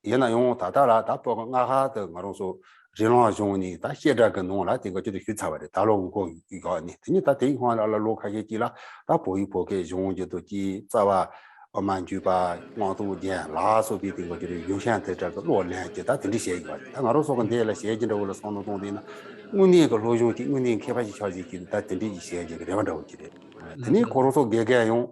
ཡིན་ན་ཡང་ད་ལྟ་ལ་ད་ཕྲུ་གུ་ལྔ་ཁ་དེ་ང་རང་ཚོ་རི་ལང་གཞུང་ནས་ད་བཤད་གྲྭ་གི་ནང་ལ་དེ་ག་ཅིག་ཏུ་ཞུགས་ཚར་བ་རེད། ད་ལོ་འགོ་ཡོད་ནས་དེ་ནི་ད་དེའི་སྔོན་ལ་ལ་ལོ་ཁ་ཤས་ཀྱི་ལ་ད་བོད་ཡིག་བོད་སྐད་སྦྱོང་རྒྱུ་དང་ཅིག་རྩ་བ། ཨ་མ་འཇུས་པ་དབང་ཐོག་རྒྱན་ལ་སོགས་པའི་སྟེང་གི་ཡོན་ཤན་དེ་འདྲ་གི་བློ་ལེན་གྱི་ད་དེ་འདྲ་བྱས་ཡོད་པ་རེད། ད་ང་རང་ཚོ་གི་འདི་ལ་བྱས་ཀྱི་འདྲ་བོ་ལ་བསམ་བློ་གཏོང་དེ་ན་དངོས་གནས་ཀྱི་སློབ་སྦྱོང་གི་དངོས་གནས་མཁས་པ་ཞིག་ཆགས་ཀྱི་ད་དེ་འདྲ་ཞིག་བྱས་ཀྱི་རེ་བ་འདྲ་བོ་ཅིག་རེད། དེ་ནས་ཁོ་རང་ཚོ་དགེ་རྒན་ཡང་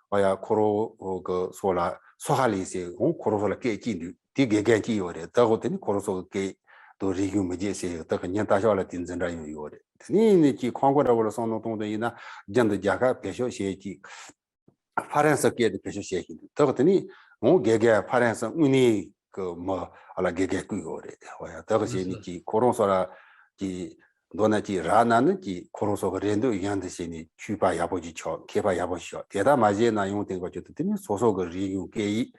ཨ་ཡ་ཁོ་རང་གི་སོགས་ལ་སོ་ཧ་ལི་ཟེར་འོང་ཁོ་རང་ཚོ་ལ་སྐད་ཅིག་འདུག་དེ་དགེ་རྒན་གཅིག་ཡོད་རེད། ད་གོ་དེ་ནི་ཁོ་རང་ཚོ་གི་སྐད་དུ་རིག་གཞུང་མི་བརྗེད་ཟེར་ཡོད། ད་གི་ཉིན་ལྟ་ཞོག་ལ་དེ་འཛིན་གྲྭ་ཡང་ཡོད་རེད། དེ་ནས་ནི་ཀྱི་ཁང་པ་འདྲ་བོ་ལ་བསམ་བློ་གཏོང་དུ་ཡིན་ན་རྒྱུན་དུ་རྒྱ་གར་བེད་སྤྱོད་བྱེད་ཀྱི། ཧྥ་རན་སི་སྐད་དུ་བེད་སྤྱོད་བྱེད་བཞིན་འདུག་ད་གི་དེ་ནི་འོང་དགེ་རྒན་ཧྥ་རན་སི་དངོས་གནས་ཀྱི་མི་ཨ་ལ་དགེ་རྒན་བསྐོས་ཡོད་རེད། ཧོ་ཡ་ད་གི་བྱས་ནི་ཀྱི་ཁོ་རང་ཚོ་ལ་ཀྱི་མདོར་ན་ཀྱི་རག་ན་ནི་ཀྱི་ཁོ་རང་ཚོ་གི་རེ་འདོད་གཞན་དུ་བྱས་ནས་ཆོས་པ་ཡག་པོ་ཅིག་ཆགས། མཁས་པ་ཡག་པོ་ཞིག་ཆགས། དེ་ལྟར་མ་བྱས་ན་ཡང་དེང་ག་ཆོས་དུ་དེ་ནི་སོ་སོ་གི་རིག་གཞུང་སྐད་ཡིག་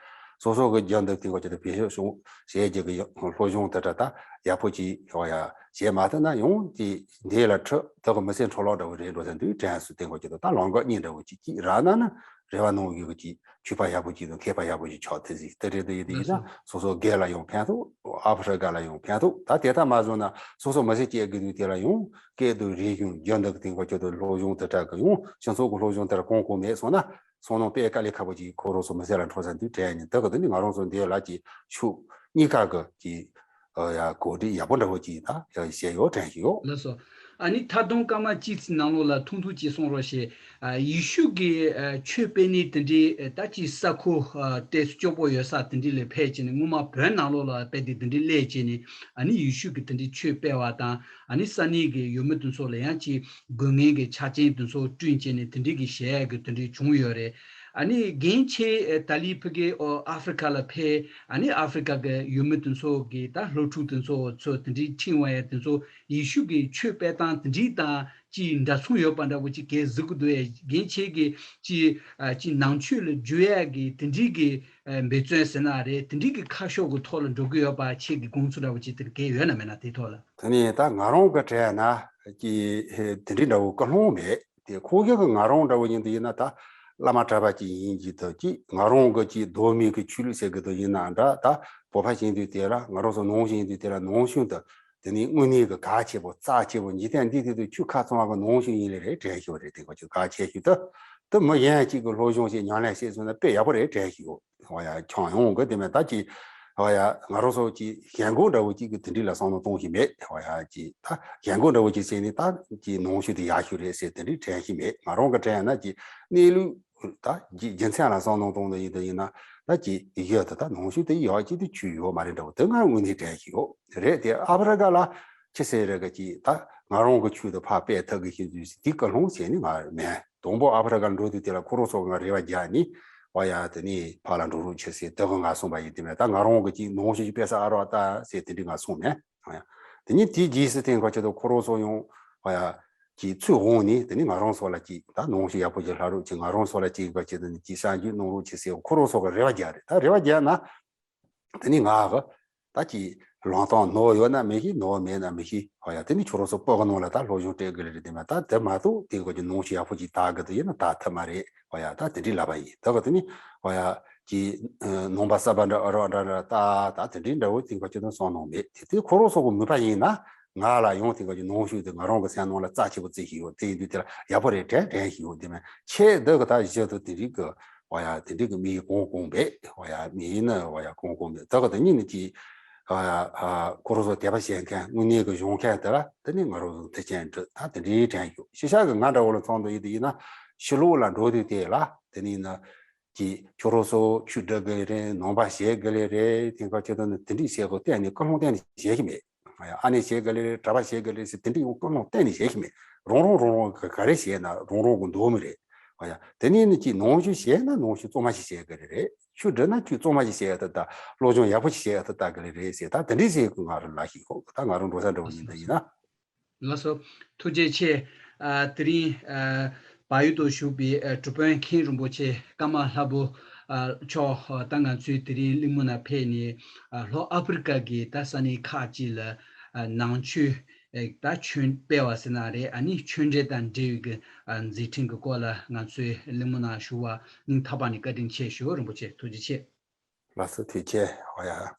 སོ་སོ་གི་རྒྱུན་དུ་དེང་ག་ཆོས་དུ་བེད་སྤྱོད་བྱུང་བྱས་རྒྱུ་གི་སློབ་སྦྱོང་དེ་འདྲ་ད་ཡག་པོ་ཅིག་ཧོ་ཡ་བྱས་མ་ཐུབ་ན་ཡང་ཀྱི་འདི་ལ་ཁྲི་ད་གི་མི་སེར་འཕྲོ་བརླག་འདྲ་བོ་རེད་འགྲོ་ཟེར་འདུག་དྲན་སུ་དེང་ག་ཆོས་དུ་ད་ལམ་ཁ་གཉིས་འདྲ་བོ་ཅིག་ཅིག་རག་ན་ནི་རེ་བ་གནང་ཡོད་གི་ཅིག་ཆོས་པ་ཡག་པོ་ཅིག་དང་མཁས་པ་ཡག་པོ་ཅིག་ཆགས་ཐུབ་ཟིག་དེ་རེད། དེ་ཡིན་དེ་ཡིན་ན་སོ་སོ་སྒེར་ལ་ཡང་ཕན་ཐོགས། ཨ་ཧྥེ་རི་ཁ་ལ་ཡང་ཕན་ཐོགས། ད་དེ་ལྟར་མ་བཟོ་ན་སོ་སོ་མི་སེར་སྐྱེ་དགོས་དུས་དེ་ལ་ཡང་སྐད་དང་རིག་གཞུང་རྒྱུན་དུ་དེང་ག་ཆོས་དུ་སློབ་སྦྱོང་དེ་དྲག་གི་ཡང་སྤྱི་ཚོགས་ཀྱི་སློབ་སྦྱོང་དེ་ལ་གོང་གོང་མེད་སོང་ན་སོང་ནང་དཔེ་དཀའ་ལས་ཁག་པོ་ཅིག་ཁོ་རང་ཚོ་མི་སེར་ལ་འཕྲོད་ས་འདུག་དྲན་ཡིན། ད་གི་དེ་ནི་ང་རང་ཚོ་འདི་ལ་ཅིག་ཕྱོགས་གཉིས་ཀ་གི་ཅིག་ཨ་ཡ་གོ་སྒྲིག་ཡག་པོ་འདྲ་བོ་ཅིག་ད་ཡ་བྱས་ཡོད་དྲན་ཞིག་ཡོད། ལགས་སོ། ཨ་ནི་ཐ་དུང་སྐར་མ་གཅིག་ཙམ་ནང་ལོགས་ལ་ཐུང་ཐུང་ཅིག་གསུང་རོགས་ཞེས། ཨ་ཡེ་ཤུ་གི་ཨ་ཆོས་སྤེལ་ནི་དེ་འདྲའི་ཨ་ད་ཅིག་ས་ཁུལ་ཨ་ཏོག་ཙམ་སྐྱོ་པོ་ཡོད་ས་དེ་འདྲའི་ལས་ཕེབས་བྱས་ནས་སྔོན་མ་བོད་ནང་ལོགས་ལ་དཔེ་དེ་དེ་འདྲའི་སླེབས་བྱས་ནས་ཨ་ནི་ཡེ་ཤུ་གི་དེ་འདྲའི་ཆོས་སྤེལ་བ་དང་ཨ་ནི་ས་གནས་ཀྱི་ཡུལ་མི་དེ་ཚོ་ལ་ཡང་ཅིག་དགོས་ངེས་ཀྱི་ཆ་རྐྱེན་དེ་ཚོ་བསྐྲུན་བྱས་ནས་དེ་འདྲའི་གི་བྱེད་ཡག་གི་དེ་འདྲའི་བྱུང་ཡོད་རེད། ཨ་ནི་རྒན་ཁྱེད་ཨ་ད་ལི་ཕ་གི་ཨོ་ཨ་ཧྥེ་རི་ཁ་ལ་ཕེབས། ཨ་ནི་ཨ་ཧྥེ་རི་ཁ་གི་ཡུལ་མི་དེ་ཚོ་གི་ད་སློབ་ཕྲུག་དེ་ཚོ་ཚོ་དེ་འདྲའི་ཁྲིད་འོང་ཡ་དེ་ཚོ་ཡེ་ཤུ་གི་ཆོས་སྤེལ་སྟངས་དེ་འདྲའི་དང་ཅིག་འདྲ་མཚུངས་ཡོད་པ་འདྲ་བོ་ཅིག་གས་གཟིགས་གི་འདུག་ཨེ། རྒན་ཁྱེད་ཀྱིས་ཅིག་ཨ་ཅིག་ནང་ཆོས་ལ་འཇུག་ཡ་གི་དེ་འདྲའི་གི་ཨ་འབད་བརྩོན་ཟེར་ན་རེད། དེ་འདྲའི་གི་ཁ་ཕྱོགས་ཀྱི་ཐོག་ལ་འགྲོ་གི་ཡོད་པ་ཁྱེད་ཀྱི་དགོངས་ཚུལ་འདྲ་བོ་ཅིག་དེར་གས་ཡོད་ན་མེད་ན་དེའི་ཐོག་ལ། དེ་ནས་ད་ང་རང་གི་དྲན་ན་ཀྱི་དེ་འདྲའི་འདྲ་བོ་ཀ་ལྷོང་མེད། དེ་ཁོ་གི་གི་ང་རང་འདྲ་བོ་ཡིན་དུ་ཡིན་ན་ད་བླ་མ་གྲྭ་པ་ཅིག་ཡིན་གྱི་དུ་ཅིག་ང་རང་གི་ཅིག་གདོད་མའི་གི་ཆོས་ལུགས་ཟེར་གི་དུ་ཡིན་ན་འདྲ། ད་བོད་པ་ཞིག་ཡིན་དུས་དེ་ལ་ང་རང་ཚོ་ནང་ཆོས་ཡིན་དུས་དེ་ལ་ནང་ཆོས་དུ་དེ་ནི་དངོས་གནས་གི་གལ་ཆེ་པོ་རྩ་ཆེ་པོ་འཇིག་རྟེན་འདི་དེ་དུ་ཆོས་ཁ་ཚང་བ་གི་ནང་ཆོས་ཡིན་ལེ་རེད་དྲན་ཤོག་རེད། དེ་ག་ཅིག་གལ་ཆེ་ཤོས་དུ་དུ་མི་གཞན་གཅིག་གི་སློབ་སྦྱོང་ཞིག་ཉམས་ལེན་བྱས་སོང་ན་དཔེ་ཡག་པོ་རེད་དྲན་ཤོག་ཧོ་ཡ་ཁྱོང་ཡོང་གི་དེ་མེད་ད་ཅི། ཧོ་ཡ་ང་རང་ཚོ་ཅི་ཞེན་ཁོག་འདྲ་བོ་ཅིག་གི་དེ་འདྲི་ལ་བསམ་བློ་གཏོང་ཞིག་མེད། ཧོ་ཡ་ཅི་ད་ཞེན་ཁོག་འདྲ་བོ་ཅིག་བྱས་ནས་ད་ཅི་ནང་ཆོས་དེ་ཡག་ཤོས་རེད་ཟེར་དེ་འདྲི་དྲན་ཞིག་མེད། ང་རང་གི་དྲན་ན་ཅི་གནས་ལུགས་ ད་རྒྱུ་རྒྱུ་མཚན་ལ་བསམ་བློ་གཏོང་དུ་ཡིན་དུ་ཡིན་ན། ད་ཅི་ཡོད་དུ་ད་ནང་ཆོས་དེ་ཡོད་ཅི་དེ་ཆོས་ཡོད་མ་རེད་འདྲ་བོ་དེ་ང་དངོས་གནས་དྲན་གྱི་ཡོད་རེད། དེ་ཨ་ཕ་རི་ཀ་ལ་ཅི་ཟེར་རེད་ག་ཅི་ད་ང་རང་གི་ཆོས་དེ་ཕར་སྤེལ་ཐུབ་གི་ཤེས་ཚུལ་དེ་ཀུན་སློང་བྱས་ནི་ང་མེད། དང་པོ་ཨ་ཕ་རི་ཀ་འགྲོ་དུས་དེ་ལ་ཁོ་རང་ཚོ་ང་རེ་བ་རྒྱག་ནི་ཨོ་ཡ་དེ་ནི་ཕར་ལ་འགྲོ་རོགས་བྱེད་ཟེར་དེ་གི་ང་གསུངས་པ་ཡིན། དེ་མེད་ད་ང་རང་གི་ཅི་ནང་ཆོས་ཅི་སྤེལ་ས་ཨ་རོག་ལྟ་ཟེར་དེ་འདྲི་ང་གསུངས་མེད། ཨོ་ཡ་དེ་ནི་དེའི་རྗེས་སུ་དེ་ཁ་ཆེ་དུ་ཁོ་རང་ཚོ་ཡང་ཨོ་ཡ་ཅི་ཚུར་འོང་ནི་དེ་ནི་ང་རང་ཚོ་ལ་ཅི་ད་ནང་ཆོས་ཡག་པོ་ཅིག་ལྷག་རོགས་ཅི་ང་རང་ཚོ་ལ་ཅི་ག་ཅི་དེ་ནི་ཅི་གསར་འཇུག་གནང་རོགས་བྱེད་ཟེར་ཁོ་རང་ཚོ་གི་རེ་བ་རྒྱག་རེད། ད་རེ་བ་རྒྱག་ན། དེ་ནི་ང་གི་ད་ཀྱི་ལོང་སྟོང་ནོར་ཡོད་ན་མི་ཤེས། ནོར་མེད་ན་མི་ཤེས། ཧོ་ཡ་དེ་ནི་ཁྱོད་རང་ཚོ་སྤོ་གི་ནང་ལ་ད་སློབ་སྦྱོང་སྤྲད་དགོས་ལེ་རེད། དེ་མ་ད་དེ་མ་གཏོགས་དེ་གོ་ཀྱི་ནང་ཆོས་ཡག་པོ་ཅིག་ད་གི་དེ་ཡིན་ན་ད་ཐུབ་མ་རེད། ཧོ་ཡ་ད་དེ་འདྲའི་ལབ་པ་ཡིན། ད་གི་དེ་ནི་ཧོ་ཡ་ཀྱི་ནང་པ་གསར་པ་འདྲ་ཨ་རོག་འདྲ་འདྲ་ད་ད་དེ་འདྲའི་འདྲ་བོ་དེ་གོ་ཀྱི་ནང་སོང་ནང་མེད། དེ་དེ་ཁོ་རང་ཚོ་གི་མོས་པ་ཡིན་ན་ང་ལ་ཡང་དེ་གོ་ཀྱི་ནང་ཆོས་དེ་ང་རང་གི་སེམས་ནང་ལ་རྩ་ཆེ་པོ་བརྩི་ཤེས་ཡོད། དེ་ཡིན་དུས་དེ་ལ་ཡག་པོ་རེད་དྲན་དྲན་ཤེས་ཡོད། དེ་མ་ཆེད་དུ་གི་ད་གཞི་དུ་དེ་རིགས་གི་ཨོ་ཡ་དེ་འདྲའི་གི་མི་གོང་གོང་བས། ཨོ་ཡ་མི་ཡིན་ན་ཨོ་ཡ་གོང་གོང་བས། ད་ག་དེ་ཉིད་ནི་ཅི་ཨ་ཨ་ཁོ་རང་ཚོ་དད་པ་བྱེད་མཁན་དངོས་གནས་གི་གཞུང་མཁན་དེ་ལ་དེ་ནི་ང་རང་ཚོ་མཐུ་རྐྱེན་འདྲི་ད་དེ་འདྲའི་དྲན་ཡོད། ཤི་ཤ་གི་ང་འདྲ་བོ་ལ་ཚོང་དུ་ཡིན་དུ་ཡིན་ན་ཕྱི་ལོགས་ལ་འགྲོ་དུས་དེ་ལ་དེ་ནི་ན་ཅི་ཁྱོད་རང་ཚོ་ཆོས་སྒྲུབ་དགོས་རེད། ནང་པ་བྱེད་དགོས་ལེ་རེད། དེང་སྐབས་ཁྱེད་ཚོ་ནི་དེ་འདྲའི་བྱེད་དགོས་གཏན་ནས་ཀུན་སློང་གཏན་ནས་བྱེད་ཀྱི་མེད། ཨ་ནི་བྱེད་དགོས་ལེ་རེད། གྲྭ་པ་བྱེད་དགོས་ལེ་ཟེར་དེ་འདྲའི་ཡང་ཀུན་སློང་གཏན་ནས་བྱེད་ཀྱི་མེད། རང་རང་རང་རང་ག་ག་རེ་བྱས་ན་རང་རང་གི་འདོད་མི་རེད། ཨ་ཡ་དེ་ནས་ནི་ཅི་ནང་ཆོས་བྱས་ན་ནང་ཆོས་གཙང་མ་ཞིག་བྱེད་དགོས་ལེ་རེད། ཆོས་སྒྲུབ་ན་ཆོས་གཙང་མ་ཞིག་བྱེད་ཡ་ད་ད་སློབ་སྦྱོང་ཡག་པོ་ཞིག་བྱེད་ཡ་ད་ད་དགོས་ལེ་རེད་ཟེར། ད་དེ་འདྲའི་ཟེར་གི་ང་རང་ལ་ཞིག་ཧོ་ད་ང་རང་འགྲོ་ས་འདྲ་བོ་ཡིན་ད་ཡིན་ན། ལགས་སོ། ཐུགས་རྗེ་ཆེ། ཨ་དེ་རིང་ཨ་བལ་ཡུལ་དུ་བཞུགས་པའི་ཨ་གྲུབ་དཔོན་མཁན་རིན་པོ་ཆེ་ཀརྨ་ལྷ་བུ་ཨ་མཆོག་ཨ་ད་ང་ཚོའི་དེ་རིང་གླིང་མུ་ན་ཕེབས་ནས་ཨ་ལྷོ་ཨ་ཕི་རི་ཀ་གི་ད་ས་གནས་ཁག་ཅིག་ལ་ཨ་ནང་ཆོས་ཨེ་ད་ཆོས་སྤེལ་བ་ཟེར་ན་རེད། ཨ་ནི་ཆོས་འབྲེལ་དང་འབྲེལ་བའི་གི་ཨ་མཛད་འཕྲིན་གི་སྐོར་ལ་ང་ཚོའི་གླིང་མུ་ན་བཞུགས་པ་སྙིང་ཐག་པ་ནས་བཀའ་དྲིན་ཆེ་ཞུ། རིན་པོ་ཆེ་ཐུགས་རྗེ་ཆེ། ལགས་སོ་ཐུགས་རྗེ་ཆེ། ཨོ་ཡ།